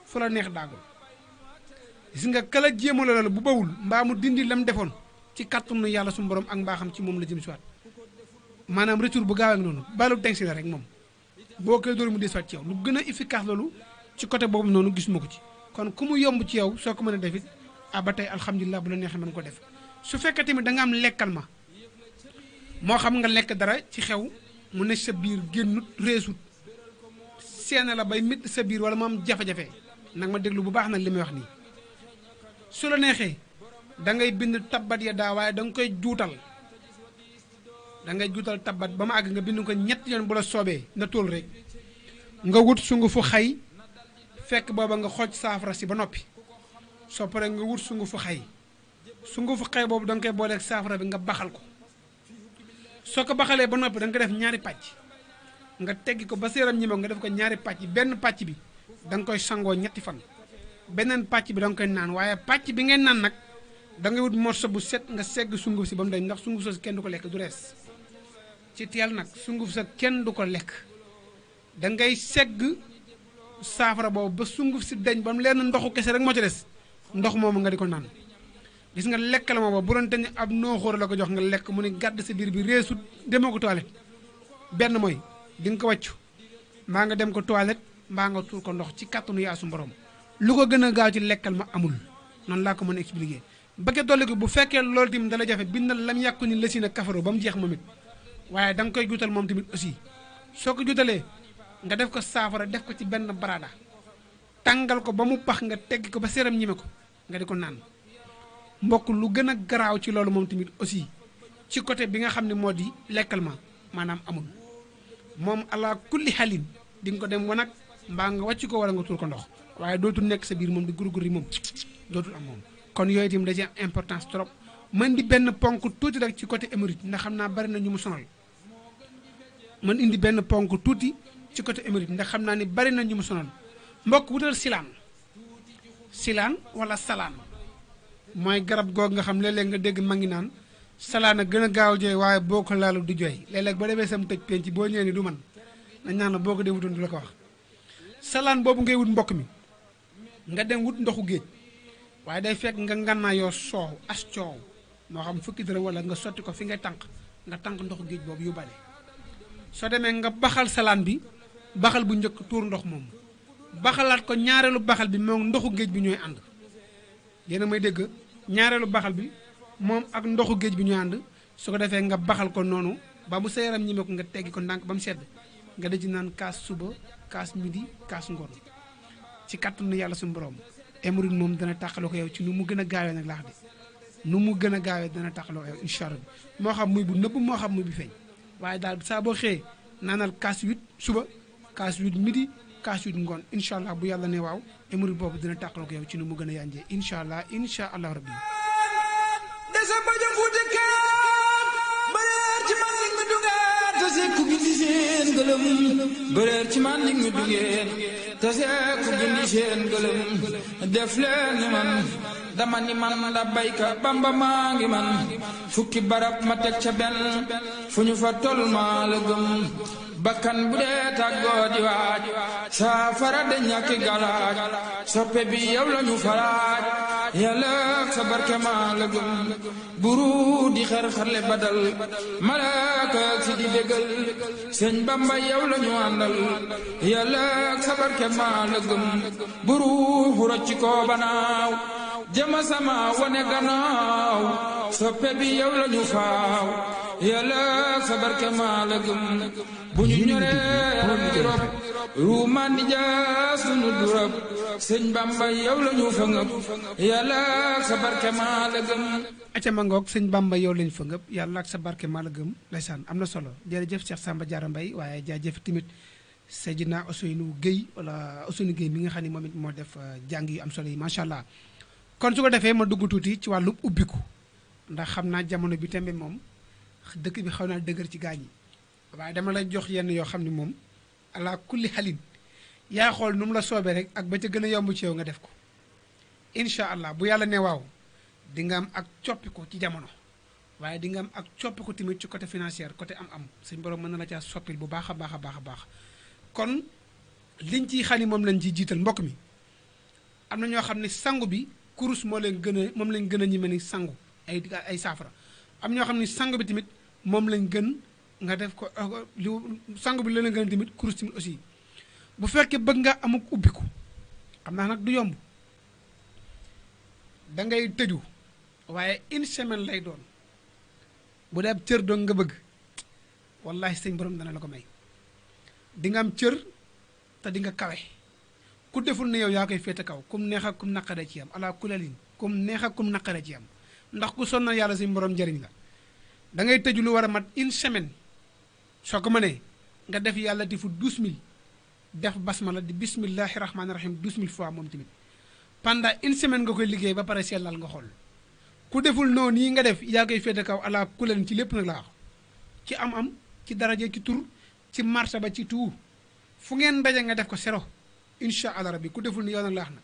fu la neex daagul gis nga kala jéema loolu bu bawul mbaa mu dindi lam defoon ci kàttanu yàlla suñu borom ak mbaaxam ci moom la jëm si waat maanaam retour bu gaaw ak noonu balu tensi la rek moom boo koy dóor mu des waat ci yow lu gën a efficace loolu ci côté boobu noonu gisuma ko ci kon ku mu yomb ci yow soo ko mën a def it ba tey alhamdulilah bu la neexee mën ko def su fekkee tamit da nga am lekkal ma moo xam nga lekk dara ci xew mu ne sa biir génnut reesut seen la bay mit sa biir wala mu am jafe-jafe nag ma déglu bu baax nag li may wax nii su la neexee da ngay bind tabbat ya daa waaye da nga koy juutal da ngay juutal tabbat ba ma àgg nga bind ko ñetti yoon bu la soobee na tóol rek nga wut sungufu xay fekk booba nga xooj saafara si ba noppi soo paree nga wut sungufu xay boobu da nga koy booleeg saafara bi nga baxal ko soo ko baxalee ba noppi da nga ko def ñaari pàcc nga teggi ko ba séeram ñi nga def ko ñaari pàcc benn pàcc bi da nga koy sangoo ñetti fan beneen pàcc bi da nga koy naan waaye pàcc bi ngeen naan nag da ngay wut morso bu set nga segg sunguf si ba mu dañ ndax sunguf sa kenn du ko lekk du rees ci teel nag sunguf sa kenn du ko lekk da ngay segg saafara boobu ba sunguf si deñ ba mu leen ndoxu kese rek moo ci des ndox moomu nga di ko naan gis nga lekk la ma bu doon te ni ab nooxóor la ko jox nga lekk mu ne gàdd sa biir bi reesut demoo ko toilette benn mooy di nga ko wàccu mbaa nga dem ko toilette mbaa nga tuur ko ndox ci kàttanu yaasu borom lu ko gën a gaaw ci lekkal ma amul noonu laa ko mën a expliquer ba ke dolli ko bu fekkee loolu tamit dala jafe bindal lam yàqu ni la si na kafaro ba mu jeex moom it waaye da nga koy juutal moom tamit aussi soo ko juutalee nga def ko saafara def ko ci benn barada tàngal ko ba mu pax nga teggi ko ba seeram ñime ko nga di ko naan mbokk lu gën a garaaw ci loolu moom tamit aussi ci côté bi nga xam ne moo di lekkal ma maanaam amul moom ala kulli xalin di nga ko dem wanag mbaa nga wàcc ko wala nga tuur ko ndox waaye dootul nekk sa biir moom di gurguri moom dootul am moom kon yooyu itam da ci am importance trop man di benn ponk tuuti rek ci côté hémorroïde ndax xam naa bari na ñu mu sonal man indi benn ponk tuuti ci côté hémorroïde ndax xam naa ni bari na ñu mu sonal mbokk wutal silaan wala salaan mooy garab googu nga xam léeg-léeg nga dégg ma ngi naan salaan a gën a gaaw jooy waaye boo ko laalu du jooy léeg-léeg ba demee sam tëj penc boo ñëwee ni du man dañ naan la boo ko dee wutoon du la ko wax salaan boobu ngay wut mbokk mi nga dem wut ndoxu géej waaye day fekk nga ngànnaayoo soow as coow moo xam fukki dërëm wala nga sotti ko fi ngay tànk nga tànk ndoxu géej boobu yóbbaale soo demee nga baxal salaan bi baxal bu njëkk tuur ndox moom baxalaat ko ñaareelu baxal bi moom ndoxu géej bi ñooy ànd yéen a may dégg ñaareelu baxal bi moom ak ndoxu géej bi ñooy ànd su ko defee nga baxal ko noonu ba mu sa yaram ñime ko nga teggi ko ndànk ba mu sedd nga da ci naan kaas suba kaas midi kaas ngoon ci kàttanu yàlla suñu borom hémorroïde moom dana tàqaloo ko yow ci nu mu gën a gaawee nag laax de nu mu gën a gaawee dana tàqaloo ko yow incha allah moo xam muy bu nëbb moo xam muy bu feeñ waaye daal saa boo xëyee naanal kaas 8 suba kaas 8 midi kaas 8 ngoon incha allah bu yàlla ne waaw hémorroïde boobu dina tàqaloo ko yow ci nu mu gën a yànjee incha allah rabbi desa bajo fuute kaat bareer ci man lig mi dugaat te sekku gindi seen gëlëm bareer ci man lig mi dugeen te sekku gindi seen gëlëm def leen ni man dama ni man la bayka bamba maa ngi man fukki barab ma teg ca benn fu ñu fa tol maa la gëm bakkan bu dee tàggoo di waaj saafara de ñàkki galaaj soppe bi yow la ñu faraaj yàlla sa barke maa la gëm buru di xar-xarle badal malaaka si di bégal sëñ bamba yow la ñu àndal yàlla sa barke maa la gëm buru rocci ko banaaw jama sama wane gannaaw soppe bi yow la ñu faaw yàlla sa barke maa la gëm bu ñu ñoree rob ruumaan di jaas sunu durab sëñ bamba yow la ñu fa ngëp yàlla sa barke maa la gëm acca mangoog sëñ bamba yow lañ fa ngëp yàlla ak sa barke maa la gëm ndeysaan am na solo jërëjëf Cheikh Samba Diarra Mbaye waaye jaajëf tamit Seydina Ousseynou Guèye wala Ousseynou Guèye mi nga xam ne moom it moo def jàng yu am solo yi macha allah kon su ko defee ma dugg tuuti ci wàllu ubbiku ndax xam naa jamono bi tembe moom dëkk bi xaw naa dëgër ci gaañ yi waaye dama lay jox yenn yoo xam ne moom ala kulli xalin yaa xool nu mu la soobee rek ak ba ca gën a yomb ci yow nga def ko incha allah bu yàlla ne waaw di nga am ak coppiku ci jamono waaye di nga am ak coppiku tamit ci côté financier côté am-am suñ borom mën na la caa soppil bu baax a baax a baax a baax kon liñ ciy xam ni moom lañ ciy jiital mbokk mi am na ñoo xam ne sangu bi kurus moo leen gën a moom lañ gën a ñeme ni sangu ay saafara am ñoo xam ne sangu bi tamit moom lañ gën nga def ko li sangu bi leen gën a tamit kurus tamit aussi bu fekkee bëgg nga amuk ubbiku xam naa nag du yomb da ngay tëju waaye une semaine lay doon bu dee ab cër doon nga bëgg wallahi sëñ borom dana la ko may di nga am cër te di nga kawe ku deful ne yow yaa koy féete kaw kum neex ak kum naqare ci yam ala kulalin kum neex ak kum naqare ci yam ndax ku sonnal yàlla suñu borom njëriñ la da ngay tëju lu war a mat une semaine soo ko mënee nga def yàlla di fu 12000 def basmala di bismillahi rahmaani rahim 12000 fois moom tamit pendant une semaine nga koy liggéey ba pare sellal nga xool ku deful noonu yi nga def yaa koy féete kaw ala kulalin ci lépp nag laa wax ci am-am ci daraje ci tur ci marché ba ci tout fu ngeen daje nga def ko sero incha allah rabbi ku deful ni yow nag laax na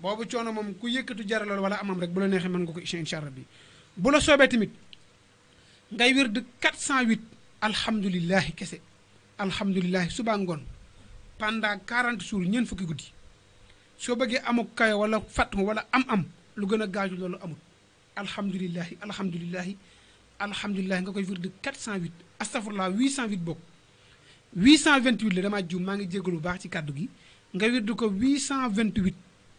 boobu coono moom ku yëkkatu jaralool wala amam rek bu la neexee mën nga ko incha allah rabbi bu la soobee tamit ngay wér de 408 alhamdulilahi kese alhamdulilahi suba ngoon pendant 40 jours ñeent fukki guddi soo bëggee amuk kayo wala fatma wala am lu gën a gaaju loolu amul alhamdulilahi alhamdulilahi alhamdulilahi nga koy wirdu 408 astafurlah 808 bokk 828 la damaa juum maa ngi jégalu bu baax ci kàddu gi nga wirdu ko 828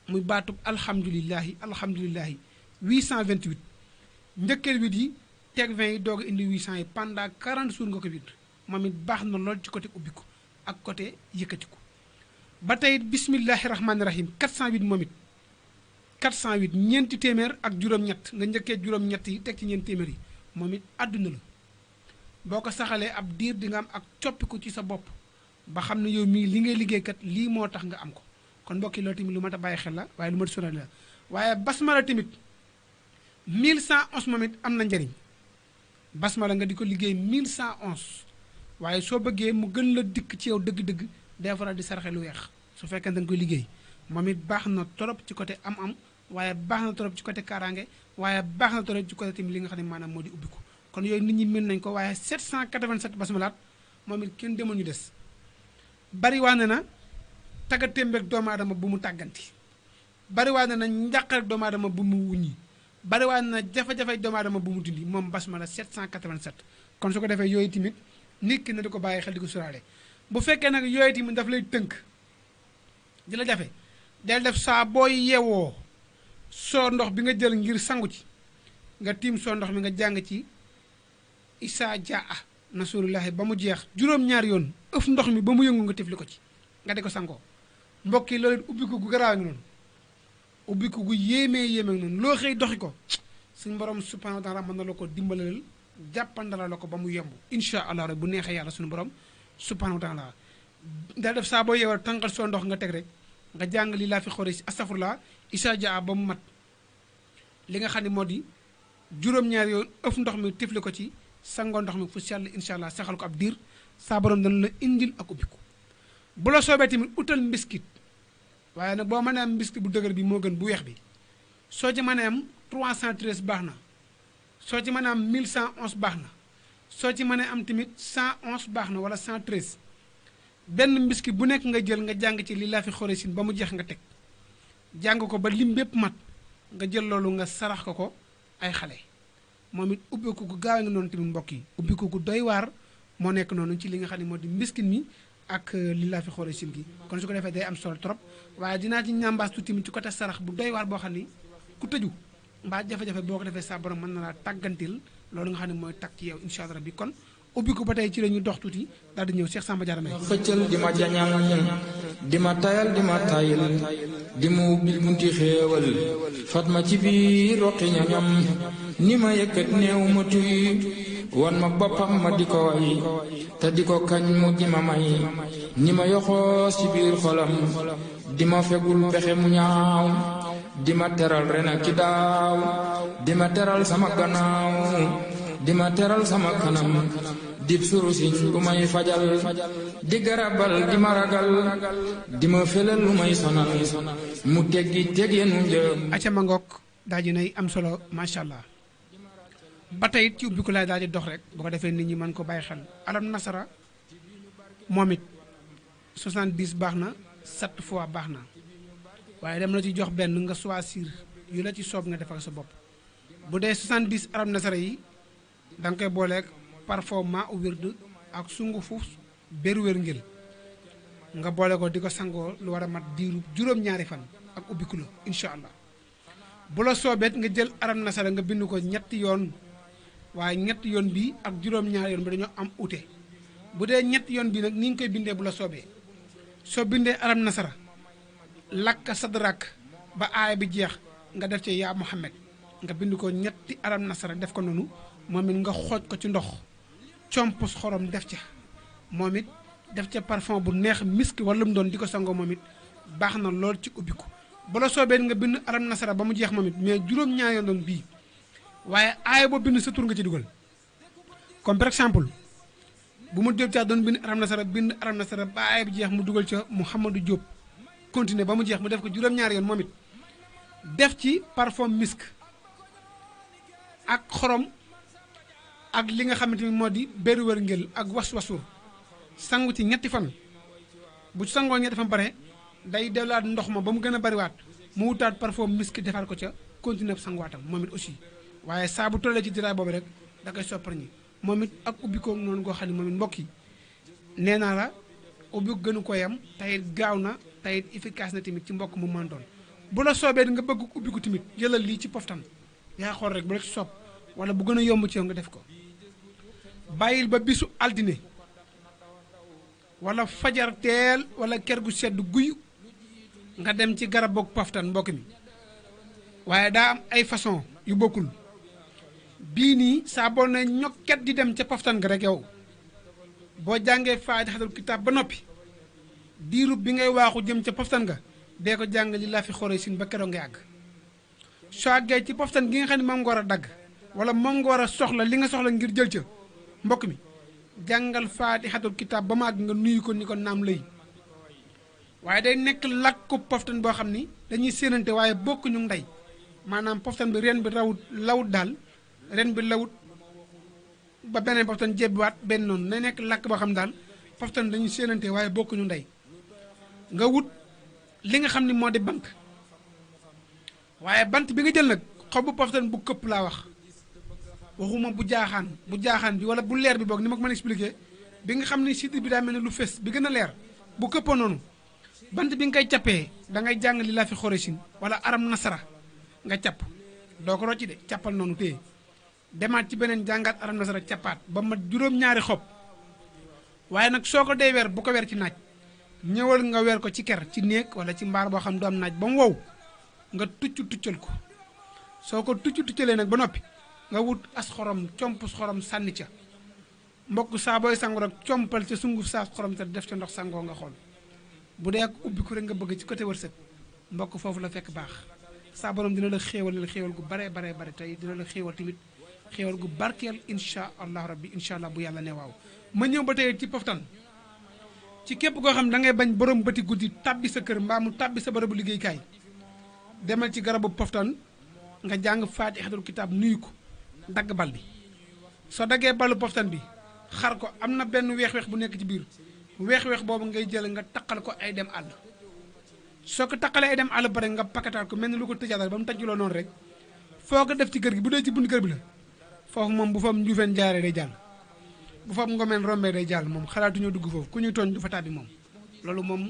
muy baatub alhamdulilahi alhamdulilahi 828 njëkkeel wit yi teg 20 yi doog a indi 800 yi pendant 40 jours nga ko wirdu moom it baax na lool ci côté ubbiku ak côté yëkkatiku ba tey bismillahi rahmaani rahim 408 moom it 408 ñeenti téeméer ak juróom-ñett nga njëkkee juróom-ñett yi teg ci ñeenti téeméer yi moom it àdduna la boo ko saxalee ab diir di nga am ak coppiku ci sa bopp ba xam ne yow mii li ngay liggéeykat lii moo tax nga am ko kon mbokki loolu tamit lu mat a bàyyi xel la waaye lu mat a sonal la waaye basmala tamit 1111 moom it am na njëriñ basmala nga di ko liggéey 1111 waaye soo bëggee mu gën la dikk ci yow dëgg-dëgg day faral di saraxe lu weex su fekkee da nga koy liggéey moom it baax na trop ci côté am-am waaye baax na trop ci côté kaaraange waaye baax na trop ci côté tamit li nga xam ne maanaam moo di ubbiku kon yooyu nit ñi mën nañ ko waaye 787 basmalaat moom it kenn demoon ñu des bari waa ne na tagga témbeeg doomu aadama bu mu tàgganti bari waa ne na njàqarek doomu aadama bu mu wuññi bari waa ne na jafe-jafe doomu aadama bu mu dindi moom basmala 787 kon su ko defee yooyu tamit nit ki na di ko bàyyi xel di ko suraale bu fekkee nag yooyu tamit daf lay tënk di la jafe del def saa booy yeewoo soo ndox bi nga jël ngir sangu ci nga tiim soo ndox mi nga jàng ci isaa jaa nasrullahi ba mu jeex juróom-ñaari yoon ëf ndox mi ba mu yëngu nga tifli ko ci nga di ko sangoo mbokk yi loolu ubbiku gu garaaw ngi noonu ubbiku gu yéemee noonu loo xëy doxi ko suñu borom subhanahu wa taala mën na la ko dimbalal jàppandala la ko ba mu yemb incha allah rek bu neexee yàlla suñu borom subhanahu wa taala da def saa boo yeewal tànqal soo ndox nga teg rek nga jàng li laa fi xore si astafurlah isa jaa ba mu mat li nga xam ne moo di juróom-ñaari yoon ëf ndox mi tifli ko ci sangoo ndox mi fu sell incha allah saxal ko ab diir saa borom dana la indil ak ubbiku bu la soobee tamit utal mbiskit waaye nag boo mënee am mbiskit bu dëgër bi moo gën bu weex bi soo ci mënee am 313 baax na soo ci mënee am 1111 baax na soo ci mënee am tamit 111 baax na wala 113 benn mbiskit bu nekk nga jël nga jàng ci li laa fi xore sin ba mu jeex nga teg jàng ko ba lim bépp mat nga jël loolu nga sarax ko ay xale moom it ubbiku gu gaaw nga noonu tamit mbokk yi ubbiku gu doy waar moo nekk noonu ci li nga xam ne moo di mbiskit mi ak li laa fi xore sin gi kon su ko defee day am solo trop waaye dinaa ci ñambaas tuuti tamit ci côté sarax bu doy waar boo xam ni ku tëju mbaa jafe-jafe boo ko defee sa borom mën na laa tàggantil loolu nga xam ne mooy tag ci yow incha allah rabbi kon ubbiku ba tey ci la ñu dox tuuti daal di ñëw Cheikh Samba Diarra Mbaye xëccal di ma jañal di ma tayal di ma tayil di ma ubbil bunti xéewal fat ma ci biir roqi ñañam ni ma yëkkat néew ma tuy wan ma boppam ma di ko way te di ko kañ mu di ma may ni ma yoxoos ci biir xolam di ma fegul pexe mu ñaaw di ma teral ren ak ki daaw di ma teral sama gannaaw di ma teral sama kanam dib surusiñ bu may fajal di garabal di ma ragal di ma felal lu may sonal mu teggi teggeenu njëm acca ma ngoog daal di nay am solo macha allah ba tey ci ubbiku laay daal di dox rek bu ko defee nit ñi mën ko bàyyi xel alam nasara moom it 70 baax na 7 fois baax na waaye dem la ci jox benn nga choisir yu la ci soob nga defal sa bopp bu dee 70 alam nasara yi da nga koy booleeg parfum maa u wird ak sungufu béru wér ngel nga boole ko di ko sangoo lu war a mat diiru juróom-ñaari fan ak ubbiku la incha allah bu la soobeet nga jël alam nasara nga bind ko ñetti yoon waaye ñetti yoon bi ak juróom-ñaari yoon bi dañoo am ute bu dee ñetti yoon bi nag ni nga koy bindee bu la soobee soo bindee alam nasara lakka sadrak ba aaya bi jeex nga def ci yaa Muhammad nga bind ko ñetti alam nasara def ko noonu moom it nga xooj ko ci ndox compus xorom def ca moom it def ca parfum bu neex misk wala mu doon di ko sangoo moom it baax na lool ci ubbiku bu la soobee nga bind alam nasara ba mu jeex moom it mais juróom-ñaari yoon doon bii waaye aaya boo bind sa tur nga ci dugal comme par exemple bu mu Diop caa doon bind alam nasara ba aaya bi jeex mu dugal ca Mouhamadou Diop continuer ba mu jeex mu def ko juróom-ñaari yoon moom it def ci parfum misk ak xorom ak li nga xamante ni moo di béru wér ngel ak was-wasur sangu ci ñetti fan bu sangoo ñetti fan pare day delluwaat ndox ma ba mu gën a bariwaat mu wutaat parfum miski defaat ko ca continuer sanguwaatam moom it aussi waaye saa bu tollee ci diraay boobu rek da koy soppar ñi moom it ak ubbi ko noonu goo xam ne moom it mbokk yi nee naa la ubbi gënu ko yam tayit gaaw na tayit efficace na tamit ci mbokk mu mën doon bu la soobee nga bëgg ubbi ko tamit jëlal lii ci poftan yaa xool rek bu la ci soob wala bu gën a yomb ci yow nga def ko bàyyil ba bisu altine wala fajar teel wala ker gu sedd guy nga dem ci garab boog poftan mbokk mi waaye daa am ay façon yu bokkul bii nii saa boo ne ñokket di dem ca poftan ga rek yow boo jàngee faatixatul kitaab ba noppi diirub bi ngay waaxu jëm ca poftan ga dee ko jàng li laa fi xoree sin ba keroog nga àgg soo àggee ci poftan gi nga xam ne moom nga war a dagg wala moom nga war a soxla li nga soxla ngir jël ca mbokk mi jàngal faatixatul kitaab ba mu àgg nga nuyu ko ni ko naam lay waaye day nekk làkku poftan boo xam ni dañuy séenante waaye bokkuñu ndey maanaam poftan bi ren bi lawut daal ren bi lawut ba beneen poftan jébbiwaat benn noonu na nekk làkk boo xam daal poftan dañuy séenante waaye bokkuñu ndey nga wut li nga xam ni moo di bant waaye bant bi nga jël nag xobu poftan bu këpp laa wax waxuma bu jaaxaan bi wala bu leer bi boog ni ma ko mën a expliquer bi nga xam ni site bi daa mel ne lu fes bi gën a leer bu këppoo noonu bant bi nga koy cappee da ngay jàng li laa fi xoresin wala aram nasara nga capp doo ko rocci de cappal noonu téye demaat ci beneen jàngaat aram nasara cappaat ba mat juróom-ñaari xob waaye nag soo ko dee weer bu ko weer ci naaj ñëwal nga weer ko ci ker ci néeg wala ci mbaar boo xam du am naaj ba mu wow nga tuccal ko soo ko tuccalee nag ba noppi nga wut as xorom compus xorom sànni ca mbokk saa booy sangu rek compal ca sunguf saa xorom sa def ca ndox sangoo nga xool bu dee ak ubbi ko rek nga bëgg ci côté wërsëg mbokk foofu la fekk baax saa borom dina la xéewal gu bare tey dina la xéewal tamit xéewal gu barkeel insha allah rabbi insha allah bu yàlla ne waaw ma ñëw ba tey ci poftan ci képp koo xam da ngay bañ borom bëti guddi tàbbi sa kër mbaa mu tàbbi sa barabu liggéeykaay demal ci garabu poftan nga jàng faatixatul kitaab nuyu ko dagg bal bi soo daggee balu poftan bi xar ko am na benn weex-weex bu nekk ci biir weex-weex boobu ngay jël nga taqal ko ay dem àll soo ko taqalee ay dem àll pare nga pakataat ko mel ni lu ko tëjaatal ba mu tëjuloo noonu rek foo ko def ci kër gi bu dee ci bunt kër bi la foofu moom bu fam njuufeen jaaree day jàll bu fam ngomeen rombee day jàll moom xalaatuñoo dugg foofu ku ñuy tooñ du fa tàbbi moom loolu moom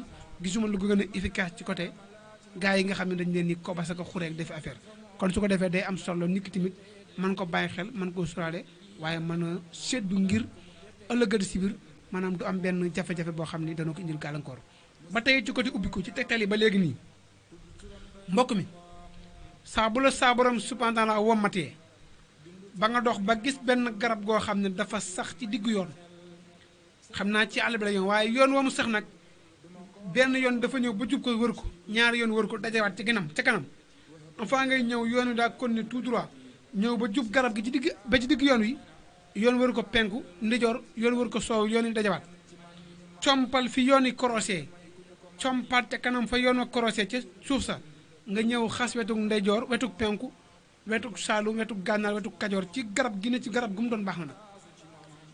gisuma lu ko gën a efficace ci côté gars yi nga xam ne dañ leen ni ko basa ko xureek defi affaire kon su ko defee day am solo nit ki tamit man ko bàyyi xel man koo suraale waaye mën a seddu ngir ëllëgati si biir maanaam du am benn jafe-jafe boo xam ni dana ko indil gàllankoor ba tey ci côté ubbiku ci tegtal yi ba léegi nii mbokk mi saa bu la saa borom subhanahu wa taala wommatee ba nga dox ba gis benn garab goo xam ne dafa sax ci diggu yoon xam naa ci àll bi la yoon waaye yoon wa mu sax nag benn yoon dafa ñëw ba jub ko wër ko ñaari yoon wër ko dajewaat ci kanam enfin ngay ñëw yoon wi daa continuer tout droit ñëw ba jub garab gi ci digg yoon wi yoon wër ko penku ndijoor yoon wër ko soow yoon yi dajawaat compal fi yoon yi korosé compaat ca kanam fa yoon wa korosé ca suuf sa nga ñëw xas wetug ndeyjoor wetug penku wetug saalum wetug gànnaar wetug kajoor ci garab gi ne ci garab gu mu doon baax na nag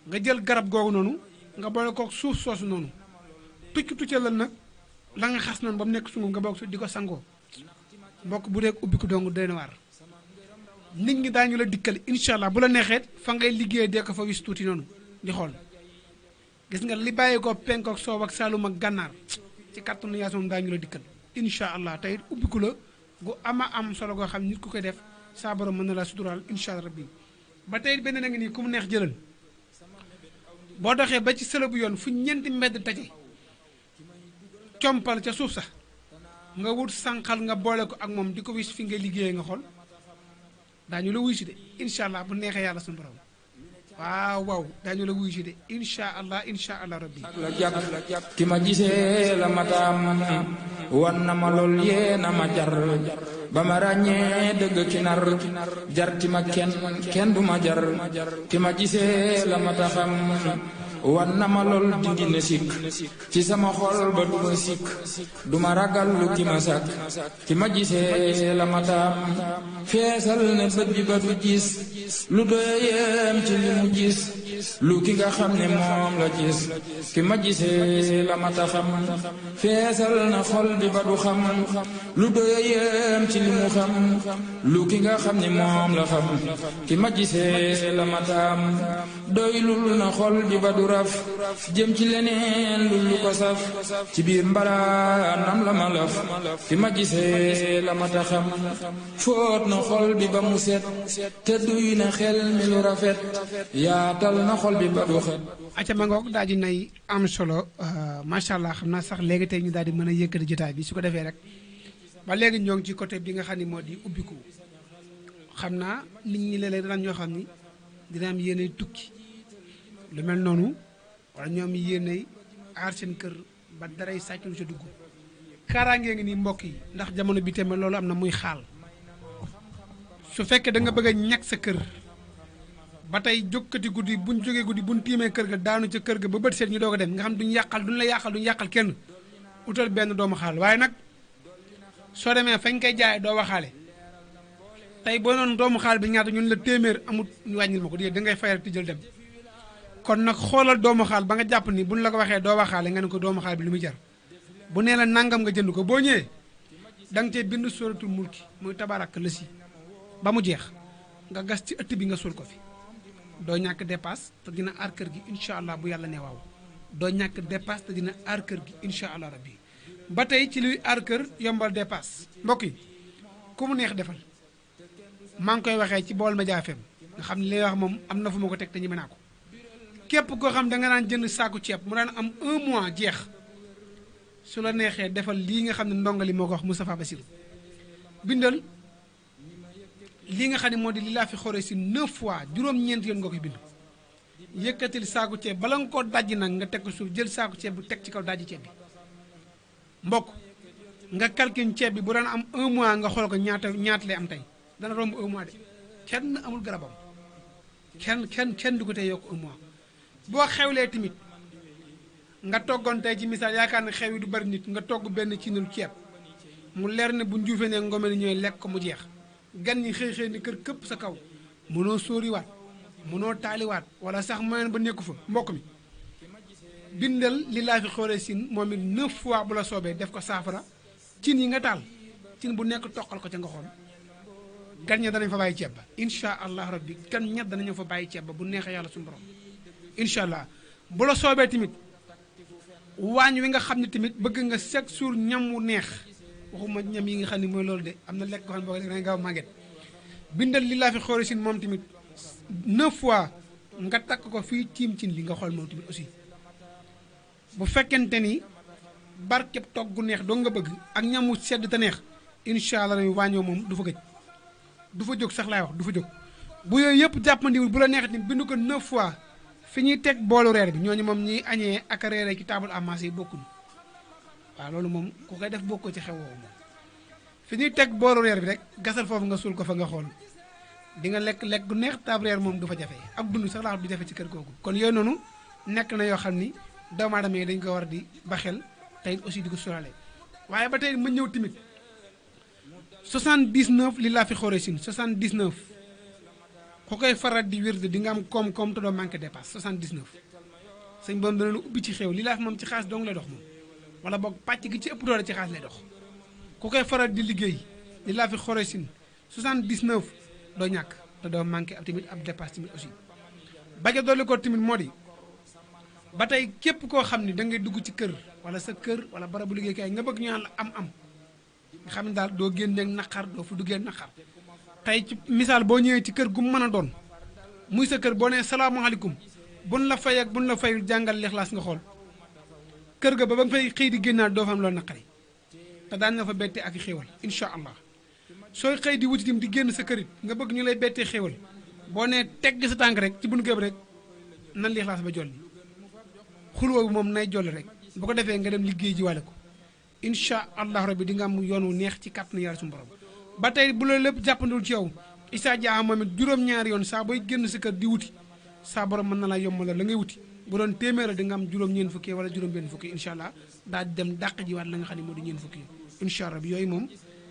nga jël garab googu noonu nga boole ko suuf soosu noonu tuccalal nag la nga xas noonu ba mu nekk sunguf nga boog su di ko sangoo mbokk bu dee ubbi ko dong doy na waar nit ñi daañu la dikkal incha allah bu la neexee fa ngay liggéey dee ko fa wis tuuti noonu di xool gis nga li bàyyi ko penk ak soow ak saalum ak gànnaar ci kàttanu Yàlla moom daañu la dikkal incha allah tey ubbiku la gu ama am solo goo xam nit ku koy def saa borom mën na la suturaal incha allah rabbi ba tey benn na ngi nii ku mu neex jëlal boo doxee ba ci sëla bu yoon fu ñeenti mbedd taje compal ca suuf sax nga wut sànqal nga boole ko ak moom di ko wis fi ngay liggéeyee nga xool daañu la wuy si de incha allah bu neexee yàlla suñu borom waaw daañu la wuy si de incha allah rabbi la jàpp ki ma gisee la mataam wan na ma lool yee na ma jar ba ma ràññee dëgg ki nar jar ti ma kenn du ma jar ki ma gisee la mata xam wan na ma lool dindi na sikk ci sama xol ba duma sikk duma ragal lu ki ma sàkk ki ma gisee la ma taam feesal ne bët bi ba du gis lu doyeem ci li mu gis lu ki nga xam ne moom la gis ki ma gisee la ma ta xam feesal na xol bi ba du xam lu doyeem ci li mu xam lu ki nga xam ne moom la xam ki ma gisee la ma taam doylul na xol bi ba du raf jëm ci leneen lu ko saf ci biir mbalaanam la ma laf ki ma gisee la ma ta xam fóot na xol bi ba mu set te duy na xel mi lu rafet yaatal na xol bi ba du xet. acca ma ngoog daal di nay am solo macha allah xam naa sax léegi tey ñu daal di mën a yëkkati jotaay bi su ko defee rek ba léegi ñoo ngi ci côté bi nga xam ni moo di ubbiku xam naa nit ñi léeg-léeg danañ ñoo xam ni dina am yéenay tukki lu mel noonu wala ñoom yéenay aar seen kër ba daray sàcc lu sa dugg kaaraangee ngi nii mbokk yi ndax jamono bi tamit loolu am na muy xaal su fekkee da nga bëgg a ñàkk sa kër ba tey jokkati guddi buñ jógee guddi buñ tiimee kër ga daanu ca kër ga ba bët seet ñu doog a dem nga xam duñ la yàqal kenn utal benn doomu xaal waaye nag soo demee fañ koy jaay doo waxaale tey boo noonu doomu xaal bi ñaata ñun la téeméer amut ñu wàññil ma ko da ngay fay rek ti jël dem kon nag xoolal doomu xaal ba nga jàpp ni buñ la ko waxee doo waxaale nga ne ko doomu xaal bi lu muy jar bu nee la nangam nga jënd ko boo ñëwee da nga cee bind suratul mulki muy tabarak la si ba mu jeex nga gas ci ëtt bi nga suul ko fi doo ñàkk dépasse te dina aar kër gi incha allah bu yàlla ne waaw doo ñàkk dépasse te dina aar kër gi incha allah rabbi ba tey ci luy aar kër yombal dépasse mbokk yi ku mu neex defal maa ngi koy waxee ci Baol Média FM nga xam ne li wax moom am na fu ma ko teg te ñeme naa ko képp koo xam da nga naan jënd saaku ceeb mu daan am 1 mois jeex su la neexee defal lii nga xam ne ndongali moo ko wax Moustapha Bassirou bindal lii nga xam ne moo di li laa fi xoree si 9 fois juróom-ñeent yoon nga koy bind yëkkatil saaku ceeb bala nga koo dajji nag nga teg ko suuf jël saaku ceeb bu teg ci kaw dajji ceeb bi mbokk nga calcule ceeb bi bu daan am 1 mois nga xool ko ñaata lay am tey dana romb 1 mois de kenn amul garabam kenn du ko tey yokk 1 mois boo xewlee tamit nga toggoon tey ci misaal yaakaar ne xew yi du bari nit nga togg benn ci nul ceeb mu leer ne bu njuufee ne ngome ni ñooy lekk ko mu jeex gan ñi xëy ni kër këpp sa kaw mënoo sóoriwaat mënoo taaliwaat wala sax moyen ba nekku fa mbokk mi bindal li laa fi xoolee sin moom it 9 fois bu la soobee def ko saafara cin yi nga taal cin bu nekk toqal ko ca nga xool gan ña danañ fa bàyyi ceeb ba incha allah rabbi gan ñett danañu fa bàyyi ceeb ba bu neexee yàlla suñu borom incha allah bu la soobee tamit waañ wi nga xam ne tamit bëgg nga chaque jour ñam wu neex waxuma ñam yi nga xam ne mooy loolu de am na lekk ko xam ne boo ko dangay gaaw màgget bindal li laa fi xoole sin moom tamit 9 fois nga takk ko fii tiim cin li nga xool moom tamit aussi bu fekkente ni barkeb togg gu neex doo nga bëgg ak ñamu sedd te neex incha allah waañoo moom du fa gëj du fa jóg sax laay wax du fa jóg bu yooyu yëpp jàppandiwul bu la neexee ni bind ko 9 fois fi ñuy teg boolu reer bi ñooñu moom ñuy añee ak a reeree ci table à manger yi bokkuñu waaw loolu moom ku koy def bokkoo ci xew woowu moom fi ñuy teg boolu reer bi rek gasal foofu nga suul ko fa nga xool di nga lekk gu neex table reer moom du fa jafe ak dund sax laa du jafe ci kër googu kon yooyu noonu nekk na yoo xam ni doomu aadama yi dañ ko war di baxel tey aussi di ko sóoraale waaye ba tey ma ñëw tamit 79 li laa fi xoree sin 79 ku koy faral di wér di nga am koom-koom te doo manqué dépasse 79 sëñ borom dana la ubbi ci xew li laa fi moom ci xaas dong lay dox moom wala boog pàcc gi ci ëpp doole ci xaas lay dox ku koy faral di liggéey li laa fi xoree sin 79 doo ñàkk te doo manqué ab tamit ab dépasse tamit aussi baja dolli ko tamit moo di ba tey képp koo xam ne da ngay dugg ci kër wala sa kër wala barabu liggéeykaay nga bëgg ñu naan la am nga xam ne daal doo génneeg naqar doo fa duggee naqar tey ci misaal boo ñëwee ci kër gu mu mën a doon muy sa kër boo nee salaamaaleykum buñ la fay ak buñ la fayul jàngal lixlaas nga xool kër ga ba nga fay xëy di génnaat doo fa am loolu naqari te daan nga fa bettee ak xéewal incha allah sooy xëy di wuti tim di génn sa kërit nga bëgg ñu lay bettee xéewal boo nee tegg sa tànk rek ci buñu gëb rek nan lixlaas ba jolli xulwoo bi moom nay jolli rek bu ko defee nga dem liggéey ji wàlle ko incha allah rabbi di nga am yoon wu neex ci kàttanu yàlla suñu borom ba tey bu la lépp jàppandul ci yow Issa Dia moom it juróom-ñaari yoon saa booy génn sa kër di wuti saa borom mën na laa yombalal la ngay wuti bu doon téeméer di nga am juróom-ñeent fukki wala juróom-benn fukki incha allah daal di dem dàq ji waat la nga xam ne moo di ñeent fukki incha allah bi yooyu moom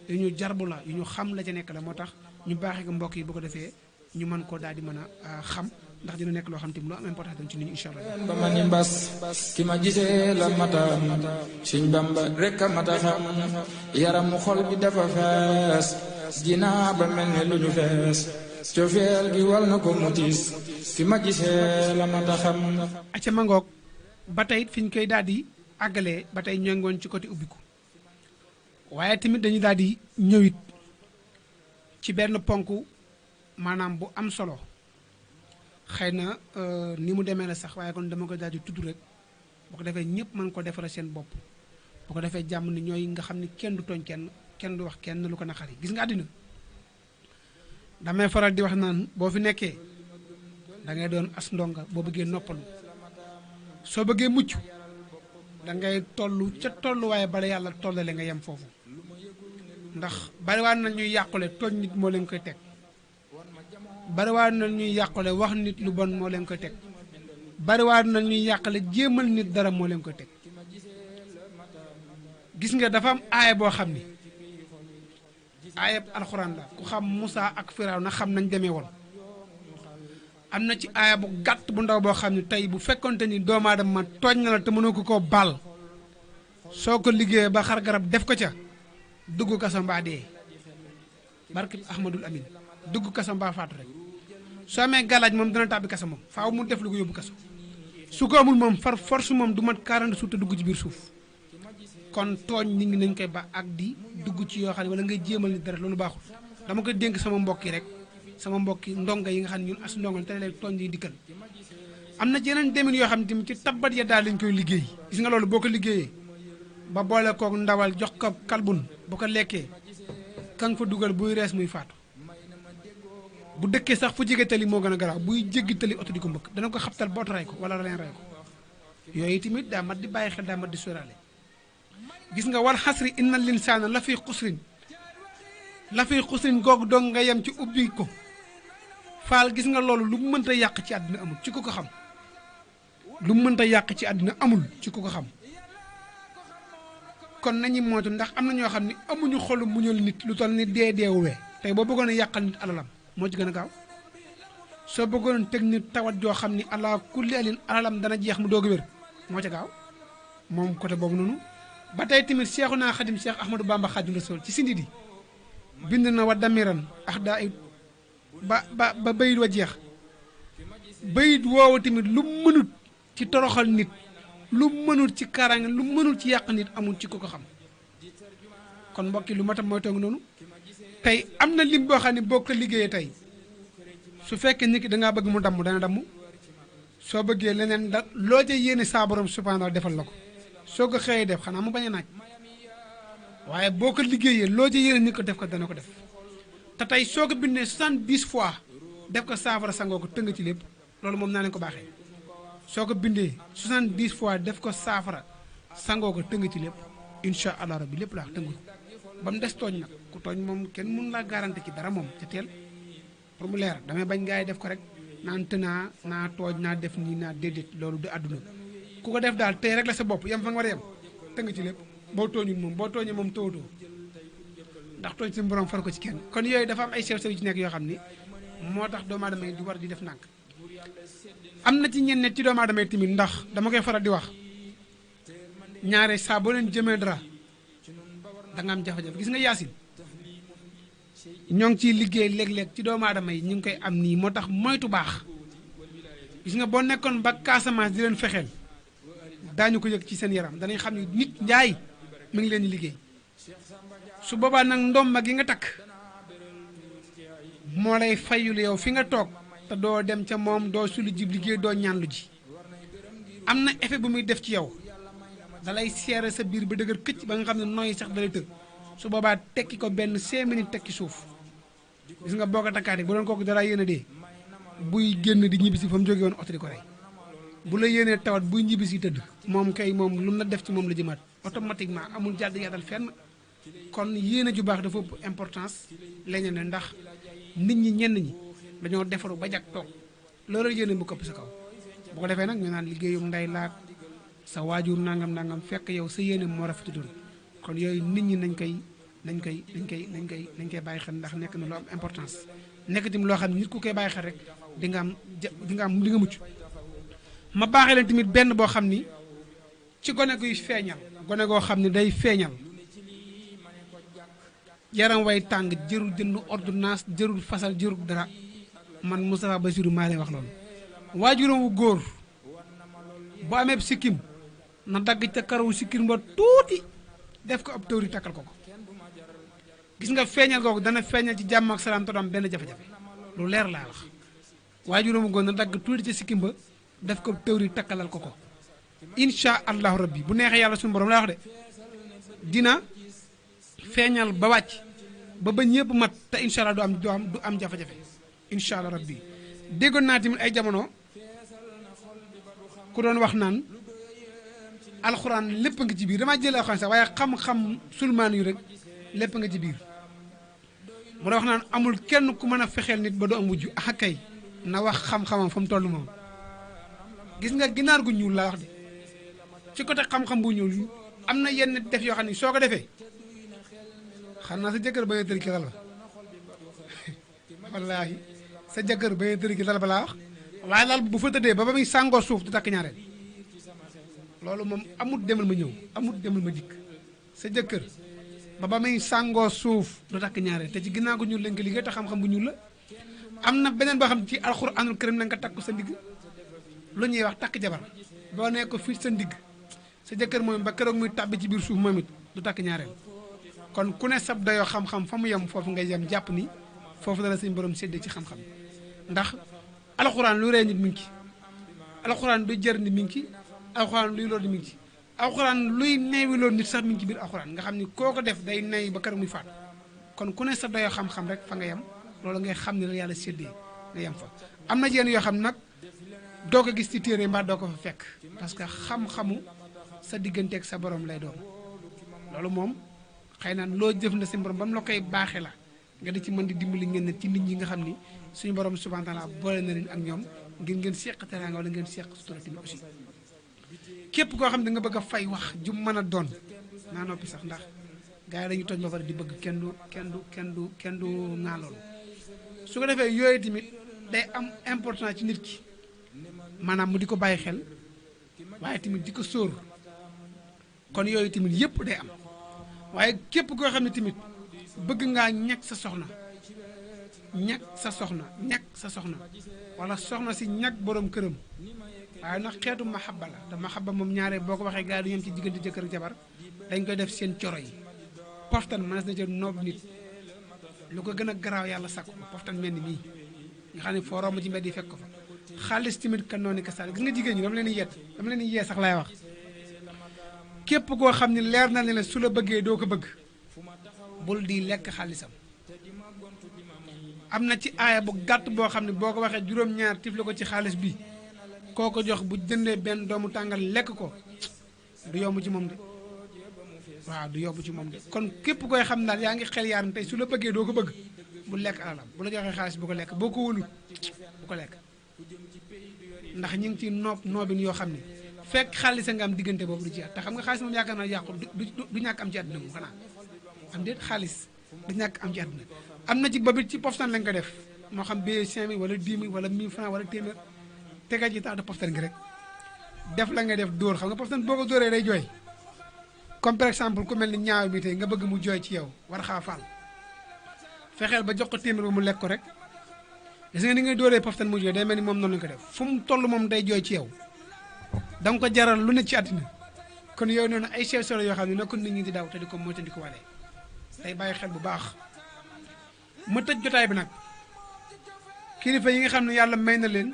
yu ñu jarbu la yu ñu xam la ca nekk la moo tax ñu baaxee ko mbokk yi bu ko defee ñu mën koo daal di mën a xam ndax dina nekk loo xam te lu am important tam ci nit ñi incha allah. ba ma ni mbas ki ma gisee la mata Sëñ Bamba rek a mata xam yaramu xol bi dafa fees jinaa ba mel ne lu ñu fees cofeel gi wal na ko mutis ki ma gisee la mata xam. acca mangoog ba tey fi ñu koy daal di àggalee ba tey ñoo ngi woon ci côté ubbiku waaye tamit dañu daal di ñëwit ci benn ponk maanaam bu am solo xëy na ni mu demee la sax waaye kon dama ko daal di tudd rek bu ko defee ñëpp mën ko defaral seen bopp bu ko defee jàmm ni ñooy nga xam ni kenn du tooñ kenn du wax kenn lu ko naqari gis nga àddina damay faral di wax naan boo fi nekkee da ngay doon as ndonga boo bëggee noppalu soo bëggee mucc da ngay toll ca tolluwaaye bala yàlla tollale nga yem foofu ndax bariwaan na ñuy yàqule tooñ nit moo leen koy teg bariwaan na ñuy yàqule wax nit lu bon moo leen koy teg bariwaan na ñuy yàqale jéemal nit dara moo leen koy teg gis nga dafa am aaya boo xam ni aayab alxuraan la ku xam Musaa ak Firawna xam nañ demee woon am na ci aaya bu gàtt bu ndaw boo xam ne tey bu fekkonte ni doomu aadama tooñ na la te mënoo ko koo baal soo ko liggéeyee ba xar garab def ko ca dugg kaso mbaa dee barke Ahmadul Amin dugg kaso mbaa faatu rek soo amee galaaj moom dana tàbbi kaso moom faaw mu def lu ko yóbbu kaso su ko amul moom far force moom du mat 40 suuf te dugg ci biir suuf kon tooñ nit ñi nañ koy ba ak di dugg ci yoo xam ne wala ngay jéemal nit dara loolu baaxul dama koy dénk sama mbokk yi rek sama mbokki ndongo yi nga xam ne ñun as ndongo te lay tooñ di dikkal am na yeneen demin yoo xam ne tamit ci tabbat ya daal lañ koy liggéey gis nga loolu boo ko liggéeyee ba boole kook ndawal jox ko kalbun bu ko lekkee ka nga fa dugal buy rees muy faatu bu dëkkee sax fu jege tali moo gën a garaaw buy jéggi tali oto di ko mbëkk dana ko xabtal ba oto rey ko wala leen rey ko yooyu tamit daa mat di bàyyi xel daa mat di sóoraale gis nga wal xasri inna linsaana la fi xusrin googu dong nga yem ci ubbi ko faal gis nga loolu lu mu mënta yàq ci àddina amul ci ku ko xam lu mu mënta yàq ci àddina amul ci ku ko xam kon nañu moytu ndax am na ñoo xam ne amuñu xolu muñal nit lu toll ni deewuwee tey boo bëggoon a yàqal nit alalam moo ci gën a gaaw soo bëggoon teg nit tawat joo xam ni ala kulli alin alalam dana jeex mu doog a wér moo ca gaaw moom côté boobu noonu ba tey tamit Seexuna Xadim Cheikh Ahmadou Bamba Xaadimu Rasuul ci sindi di bind na wa damiran ax daa it ba bayit wa jeex bayit woowu tamit lu mënut ci toroxal nit lu mënul ci kaaraange lu mënul ci yàq nit amul ci ko ko xam kon mbokki lu matam mooy toog noonu tey am na lim boo xam ne boo ko liggéeyee tey su fekkee nit ki dangaa bëgg mu damm dana damm soo bëggee leneen da loo ca yéene saa borom subhaanahu defal la ko soo ko xëyee def xanaa mu bañ a naaj waaye boo ko liggéeyee loo ca yéene nit ko def ko dana ko def te tey soo ko bindee 70 fois def ko saafara sangoo ko tëng ci lépp loolu moom naa leen ko baaxee soo ko bindee 70 fois def ko saafara sangoo ko tëng ci lépp incha allah rabbi lépp laa tëngu ba mu des tooñ nag ku tooñ moom kenn mun laa garanti ci dara moom ca teel pour mu leer damay bañ gaa yi def ko rek naan tënaa naa tooñ naa def nii naa déedéet loolu du àdduna ku ko def daal tey rek la sa bopp yem fa nga war a yem tëng ci lépp boo tooñul moom boo tooñee moom tawatoo ndax tooñ suñu borom far ko ci kenn kon yooyu dafa am ay sew sew ci nekk yoo xam ni moo tax doomu aadama yi di war di def nànk am na ci ñenn ci doomu aadama yi tamit ndax dama koy faral di wax ñaare saa boo leen jëmee dara da nga am jafe-jafe gis nga yaasin ñoo ngi ciy liggéey léeg-léeg ci doomu aadama yi ñu ngi koy am nii moo tax moytu baax gis nga boo nekkoon ba Casamance di leen fexeel daañu ko yëg ci seen yaram danañ xam ne nit njaay mi ngi leen di liggéey su boobaa nag ndomba gi nga takk moo lay fayul yow fi nga toog te doo dem ca moom doo sulu ji liggéey doo ñaan lu ji am na effet bu muy def ci yow dalay seere sa biir ba dëgër këcc ba nga xam ne nooyi sax dalay tëg su boobaa tekki ko benn 5 minutes tekki suuf gis nga boo ko takkaatee bu doon kooku dara yéen a dee buy génn di ñibbisi fa mu jógee woon oto di ko rey bu la yéenee tawat buy ñibbisi tëdd moom kay moom lu mu la def ci moom la jëmaat automatiquement amul jàdd yaatal fenn kon yéene ju baax dafa ëpp importance lañu ne ndax nit ñi ñenn ñi dañoo defaru ba jag toog loolu yéene bu këpp sa kaw bu ko defee nag ñu naan liggéeyum nday laak sa waajur nangam fekk yow sa yéene moo rafetul kon yooyu nit ñi nañ koy bàyyi xel ndax nekk na lu am importance nekk tamit loo xam ne nit ku koy bàyyi xel rek di nga mucc ma baaxee leen tamit benn boo xam ni ci gone guy feeñal gone goo xam ne day feeñal yaram way tàng jërul jënd ordonnance jërul fasal jërul dara man Moustapha Bassirou maa lay wax loolu waajuram wu góor bu amee sikkim na dagg ca karawu sikkim ba tuuti def ko ab tëwri takkal ko gis nga feeñal googu dana feeñal ci jàmm ak salaam te du am benn jafe-jafe lu leer laa wax waajuram wu góor na dagg tuuti ca sikkim ba def ko tëwri takkalal ko incha allahu rabbi bu neexee yàlla suñu borom laa wax de dina feeñal ba wàcc ba ñëpp mat te incha allah du am jafe-jafe incha allah rabbi déggoon naa tamit ay jamono ku doon wax naan alxuraan lépp nga ci biir damaa jël alxuraan sax waaye xam-xam sulmaan yu rek lépp nga ci biir mu doon wax naan amul kenn ku mën a fexeel nit ba du am wujj ah kay na wax xam-xamam fa mu toll moom gis nga ginaar gu ñuul laa wax de ci côté xam-xam bu ñuul am na yenn def yoo xam ne soo ko defee xam naa sa jëkkër ba nga tëri ki lal ba wallaahi sa jëkkër ba nga tëri ki lal ba laa wax waaye lal bu fa tëddee ba muy sàngoo suuf du takk ñaareel loolu moom amut demal ma ñëw amut demal ma dikk sa jëkkër ba muy sàngoo suuf du takk ñaareel te ci ginnaaw gu ñuul lañ ko liggéey te xam-xam bu ñuul la am na beneen boo xam ci alxuraanul karim na nga takk sa ndigg lu ñuy wax takk jabar boo nee ko fii sa ndigg sa jëkkër moom ba keroog muy tàbbi ci biir suuf moom it du takk ñaareel kon ku ne sab dayoo xam-xam fa mu yem foofu ngay yem jàpp ni foofu dala suñu borom séddee ci xam-xam ndax alxuraan luy rey nit mi ngi ci alxuraan luy jër nit mi ngi ci alxuraan luy loolu mi ngi ci alxuraan luy neewi loolu nit sax mi ngi ci biir alxuraan nga xam ni koo ko def day nay ba keroog muy faat kon ku ne sa dayoo xam-xam rek fa nga yem loolu ngay xam ne la yàlla séddee nga yem fa am na yenn yoo xam nag doo ko gis ci téere mbaa doo ko fa fekk parce que xam-xamu sa digganteeg sa borom lay doon loolu moom xëy na loo jëf na si borom ba mu la koy baaxee la nga di ci mën di dimbali ngeen ne ci nit ñi nga xam ni suñu borom subhanahu wa taala boole na leen ak ñoom ngir ngeen seq teraanga wala ngeen seq sutura tamit aussi képp koo xam ne da nga bëgg a fay wax ju mën a doon naa noppi sax ndax gars yi dañu toj ba pare di bëgg kenn du ŋaa loolu su ko defee yooyu tamit day am important ci nit ki maanaam mu di ko bàyyi xel waaye tamit di ko sóor kon yooyu tamit yëpp day am waaye képp koo xam ne tamit bëgg ngaa ñàkk sa soxna wala soxna si ñàkk borom këram waaye nag xeetu mahabba la te mahabba moom ñaare boo ko waxee gars yi du ñem ci diggante jëkkër ak jabar dañ koy def seen coro yi poftan mënees na ca noob nit lu ko gën a garaaw yàlla sàkku ko poftan mel ni mii nga xam ne foo romb ci mbedd yi fekk ko fa xaalis tamit kan noonu ka sal gis nga jigéen ñi dama leen di yee sax laay wax képp koo xam ne leer na ne su la bëggee doo ko bëgg bul di lekk xaalisam am na ci aaya bu gàtt boo xam ne boo ko waxee juróom-ñaar tifle ko ci xaalis bi koo ko jox bu jëndee benn doomu tàngal lekk ko du yomb ci moom de waaw du yomb ci moom de kon képp koy xam daal yaa ngi xel yaar tey su la bëggee doo ko bëgg bu lekk alalam bu la joxee xaalis bu ko lekk boo ko wóolu bu ko lekk ndax ñu ngi ci noobin yoo xam ne fekk xaalis nga am diggante boobu du ci at te xam nga xaalis moom yaakaar naa yàqu du ñàkk am ci àdduna moom xanaa am déet xaalis du ñàkk am ci àdduna am na ci babit ci poftan lañ ko def moo xam ba 5000 wala 10 000 wala 1000 francs wala téeméer tega ji tax de poftan gi rek def la nga def dóor xam nga poftan boo ko dóoree day jooy comme par exemple ku mel ni ñaaw bi tey nga bëgg mu jooy ci yow war xaa faal fexeel ba jox ko téeméer ba mu lekk ko rek gis nga ni ngay dóoree poftan mu jooy day mel ni moom noonu lañ ko def fu mu toll moom day jooy ci yow da nga ko jaral lu ne ci àddina kon yooyu noonu ay sew solo yoo xam ne nekkul nit ñi di daw te di ko moytu di ko walee day bàyyi xel bu baax ma tëj jotaay bi nag kilifa yi nga xam ne yàlla may na leen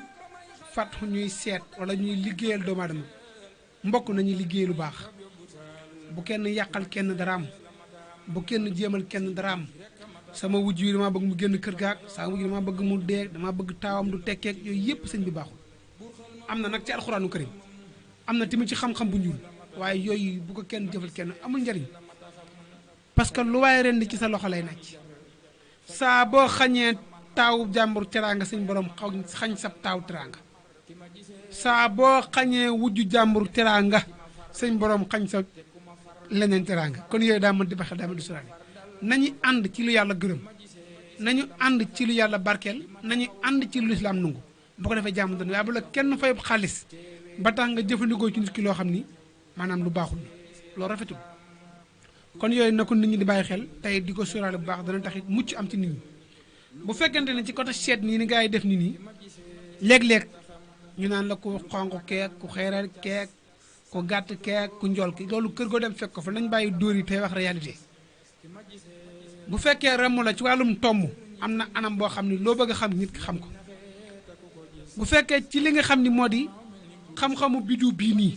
fat ñuy seet wala ñuy liggéeyal doomu aadama mbokk nañuy liggéey lu baax bu kenn yàqal kenn daraam bu kenn jéemal kenn daraam sama wujj yi damaa bëgg mu génn kër gaak sama wujj damaa bëgg mu dee damaa bëgg taawam du tekkeek yooyu yëpp sëñ bi baaxul am na nag ci alxuraanu karim am na tamit ci xam-xam bu ñuul waaye yooyu bu ko kenn jëfal kenn amul njariñ parce que lu waaye ren di ci sa loxo lay nàcc saa boo xañee taawu jàmbur teraanga suñ borom xañ sab taaw teraanga saa boo xañee wujju jàmbur teraanga sëñ borom xañ sa leneen teraanga kon yooyu daa mën di baxel daa mën di suraale nañu ànd ci lu yàlla gërëm nañu ànd ci lu yàlla barkeel nañu ànd ci lu lislaam nungu bu ko defee jàmm doon waaye bu la kenn fay xaalis ba tax nga jëfandikoo ci nit ki loo xam ni maanaam lu baaxul loolu rafetul kon yooyu na ko nit ñi di bàyyi xel tey di ko sóoraale bu baax dana taxit mucc am ci nit ñi bu fekkente ne ci côté seet nii ni gars yi def ni nii léeg-léeg ñu naan la ku xonq keek ku xeeral keek ku gàtt keek ku njool ki loolu kër goo dem fekk ko fa nañ bàyyi dóor yi tey wax réalité bu fekkee ramu la ci wàllum tomb am na anam boo xam ni loo bëgg a xam nit ki xam ko bu fekkee ci li nga xam ni moo di xam-xamu bidiw bii nii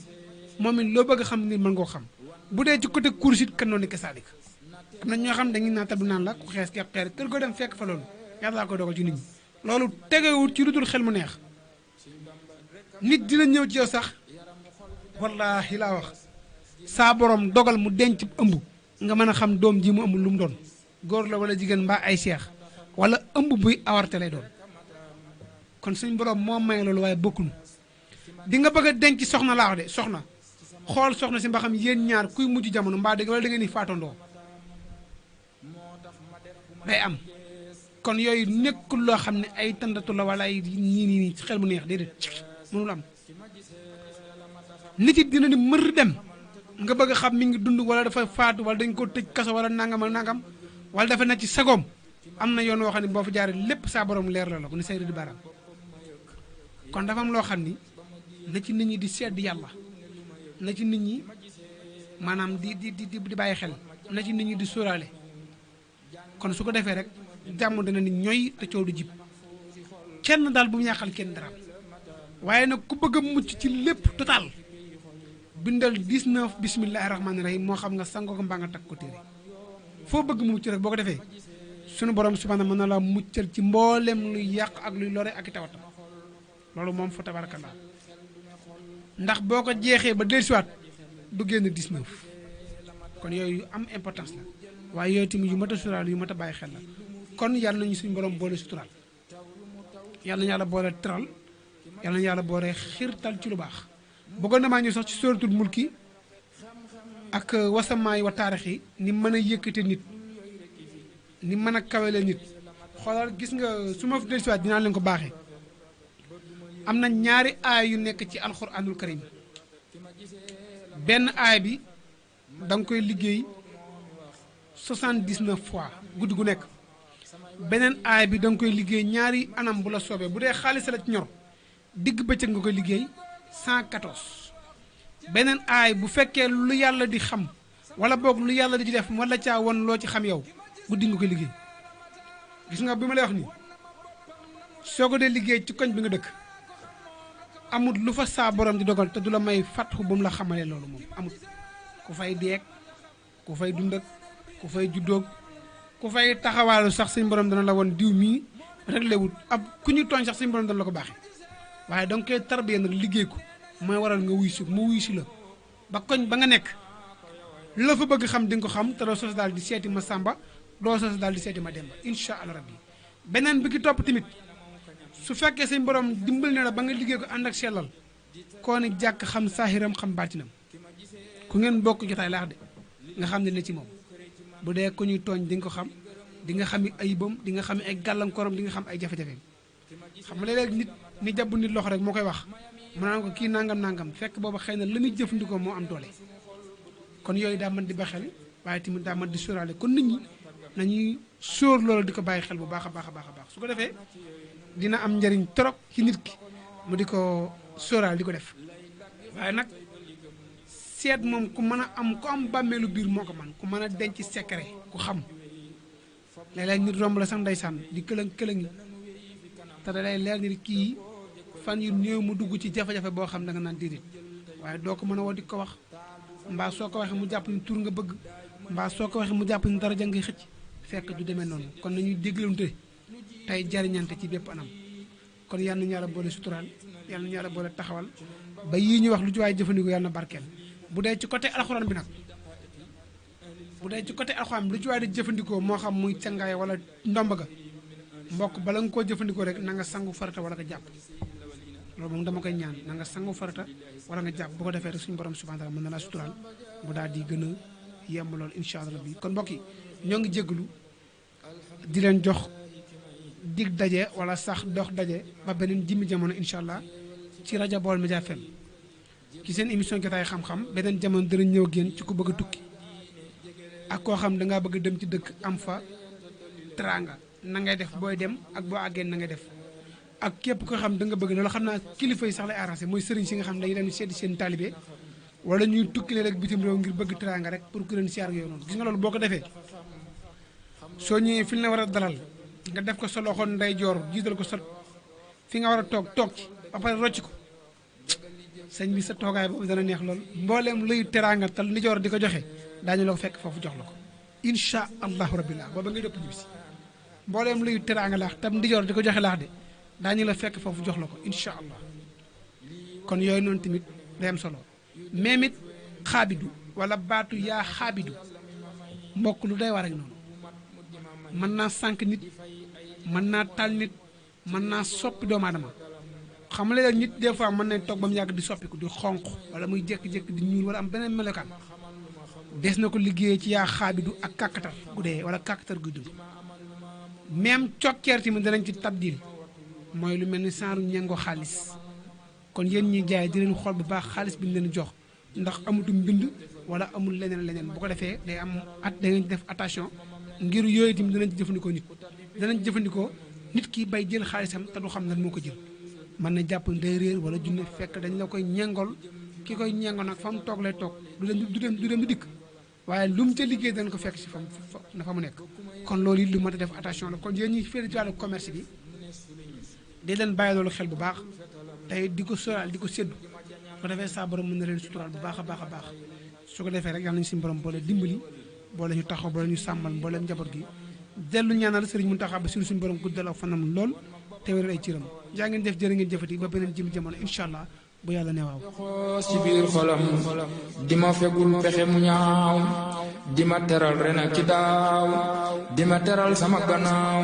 moom it loo bëgg a xam ni mën ngoo xam bu dee ci côté course it kan noonu ke saalik am na ñoo xam dañuy naatal bu naan la ku xees ke xeer kër goo dem fekk fa loolu yàlla ko dogal ci nit ñi loolu tegewul ci lu dul xel mu neex nit dina ñëw ci yow sax wallaahi laa wax saa borom dogal mu denc ëmb nga mën a xam doom ji mu ëmb lu mu doon góor la wala jigéen mbaa ay seex wala ëmb buy awarte lay doon kon suñ borom moo may loolu waaye bokkunu di nga bëgg a denc soxna laa wax de soxna xool soxna si mba xam yéen ñaar kuy mujj jamono mbaa dëgg wala da ngeen ni faatandoo day am kon yooyu nekkul loo xam ne ay tëndatu la wala ay nii ci xel mu neex déedéet mënul am nit it dina ni mër dem nga bëgg a xam mi ngi dund wala dafa faatu wala dañ ko tëj kaso wala nangam ak nangam wala dafa nekk ci sagoom am na yoon woo xam ne boo fa jaaree lépp saa borom leer la ko ni sayri di baaraam kon dafa am loo xam ni na ci nit ñi di sedd yàlla na ci nit ñi maanaam di bàyyi xel na ci nit ñi di sóoraale kon su ko defee rek jàmm dana ni ñooy te coow du jib kenn daal bu mu yàqal kenn dara waaye nag ku bëgg a mucc ci lépp total bindal 19 bismillahi rahmaani rahim moo xam nga sangoo ko mbaa nga takk ko téere foo bëgg mu mucc rek boo ko defee sunu borom subhanahu mën na la muccal ci mboolem luy yàq ak luy lore ak i tawatam loolu moom fa tabarakallah ndax boo ko jeexee ba dellusiwaat du génn 19 kon yooyu am importance la waaye yooyu tamit yu mat a suturaal yu mat a bàyyi xel la kon yàlla nañu suñu borom boole suturaal yàlla nañu yàlla boole teral yàlla nañu yàlla boole xirtal ci lu baax bëggoon na maa ñëw sax ci suratul mulki ak wasamaay wa taarix yi ni mën a yëkkate nit ni mën a kawele nit xoolal gis nga su ma fi dellusiwaat dinaa leen ko baaxee am na ñaari aay yu nekk ci alxuraanul karim benn aay bi da nga koy liggéey 79 fois guddi gu nekk beneen aay bi da nga koy liggéey ñaari anam bu la soobee bu dee xaalis la ci ñor digg bëccëg nga koy liggéey 114 beneen aay bu fekkee lu yàlla di xam wala boog lu yàlla di ci def wala caa won loo ci xam yow guddi nga koy liggéey gis nga bi ma lay wax nii soo ko dee liggéey ci koñ bi nga dëkk amut lu fa saa borom di dogal te du la may fatxu ba mu la xamalee loolu moom amut ku fay deeg ku fay dundak ku fay juddoog ku fay taxawaalu sax suñu borom dana la woon diw mii rek lewut ab ku ñu tooñ sax suñu borom dana la ko baaxee waaye danga koy tarbiya nag liggéey ko mooy waral nga wuy si mu wuy si la ba koñ ba nga nekk la fa bëgg xam di nga ko xam te doo sos daal di seeti ma sàmba doo sos daal di seeti ma demba incha allah rabbi beneen bi ki topp tamit su fekkee suñu borom dimbali na la ba nga liggéey ko ànd ak sellal koo ni jàkk xam saahiram xam baatinam ku ngeen bokk jotaay laax de nga xam ne ne ci moom bu dee ku ñuy tooñ di nga ko xam di nga xam ayibam di nga xam ay gàllankooram di nga xam ay jafe-jafeem xam nga léeg-léeg nit ni jàpp nit loxo rek moo koy wax mu naan ko kii nangam fekk booba xëy na la muy jëfandikoo moo am doole kon yooyu daa mën di ba xel waaye tamit daa mën di sóoraale kon nit ñi nañuy sóor loolu di ko bàyyi xel bu baax a baax a baax a baax su ko defee dina am njariñ trop ci nit ki mu di ko sóoraale di ko def waaye nag seet moom ku mën a am ku am bàmmeelu biir moo ko man ku mën a denc secret ku xam léeg-léeg nit romb la sax ndeysaan di këlëng te da lay leer ni kii fan yu néew mu dugg ci jafe-jafe boo xam da nga naan déedéet waaye doo ko mën a woo di ko wax mbaa soo ko waxee mu jàpp ni tur nga bëgg mbaa soo ko waxee mu jàpp ni dara ngay xëcc fekk du demee noonu kon nañuy déglante tey jariñante ci bépp anam kon yal nañu yàlla boole suturaal yal nañu yàlla boole taxawal ba yii ñu wax lu ci waaye jëfandikoo yàlla na barkeel bu dee ci côté alxuraan bi nag bu dee ci côté alxuraan bi lu ci waaye di jëfandikoo moo xam muy cangaay wala ndomb ga mbokk bala nga koo jëfandikoo rek na nga sangu farata wala nga jàpp loolu moom dama koy ñaan na nga sangu farata wala nga jàpp bu ko defee rek suñu borom subhanahu wa taala mën na laa suturaal bu daal di gën a yemb loolu incha allah rabbi kon mbokk yi ñoo ngi jégalu di leen jox dig daje wala sax dox daje ba beneen jimmi jamono incha allah ci rajo Baol Média FM ci seen émission jotaay xam-xam beneen jamono dina ñëw ak yéen ci ku bëgg a tukki ak koo xam da ngaa bëgg a dem ci dëkk am fa teraanga na ngay def booy dem ak boo àggee na ngay def ak képp koo xam da nga bëgg loolu xam naa kilifa yi sax lay arrangé mooy sëriñ si nga xam dañuy dem seeti seen taalibe wala ñuy tukkile rek bitim réew ngir bëgg teraanga rek pour ku leen siyaar yooyu noonu gis nga loolu boo ko defee soo ñëwee fi la war a dalal nga def ko sa loxo ndeyjoor jiital ko sa fi nga war a toog ci ba pare rocc ko sëñ bi sa toogaay boobu dana neex lool mbooleem luy teraanga tal ndijoor di ko joxe daañu la ko fekk foofu jox la ko incha allahu rabbi laa booba ngay dëpp ñibbi si mbooleem luy teraanga laax tam ndijoor di ko joxe laax de daañu la fekk foofu jox la ko incha allah kon yooyu noonu tamit day am solo même it xaabidu wala baatu yaa xaabidu mbokk lu day war ak noonu mën naa sànq nit mën naa taal nit mën naa soppi doomu aadama xam nga léeg nit des fois mën nañ toog ba mu yàgg di soppiku di xonq wala muy jékki-jékki di ñuul wala am beneen melokaan des na ko liggéeyee ci yaa xaabidu ak kàkkatar gu dee wala kàkkatar guy dund même cokkeer tamit danañ ci tabdil mooy lu mel ni saaru ñengo xaalis kon yéen ñi jaay di leen xool bu baax xaalis bi ñu leen jox ndax amutum mbind wala amul leneen bu ko defee day am da ngeen def attention ngir yooyu tamit danañ ci jëfandikoo nit danañ jëfandikoo nit ki bay jël xaalisam te du xam lan moo ko jël mën na jàpp day réer wala junne fekk dañ la koy ñengol ki koy ñengol nag fa mu toog lay toog du dem du dikk waaye lu mu ca liggéey danañ ko fekk si fa mu nekk kon loolu it lu mat a def attention la kon yéen ñi féete ci wàllu commerce bi di leen bàyyi loolu xel bu baax tey di ko sóoraal di ko séddu su ko defee saa borom mën na leen suturaal bu baax a baax a baax su ko defee rek yàlla nañu suñu borom boole dimbali boole ñu taxaw boole ñu sàmmal mbooleem njaboot gi dellu ñaanal sëriñ Muntaxa ba suñu borom guddal ak fanam lool te wéral ay cëram jaa ngeen def jërë ngeen jëfati ba beneen jëm jamono incha allah bu yàlla ne waaw ci biir xolam di ma fegul pexe mu ñaaw di ma teral ren ak ki daaw di ma teral sama gannaaw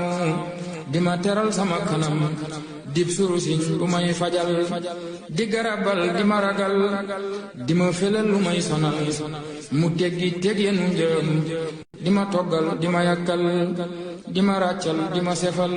di ma teral sama kanam dib surusiñ bu may fajal di garabal di ma ragal di ma felal lu may sonal mu teggi teg yenu njëm di ma toggal di ma yàkkal di ma ràccal di ma sefal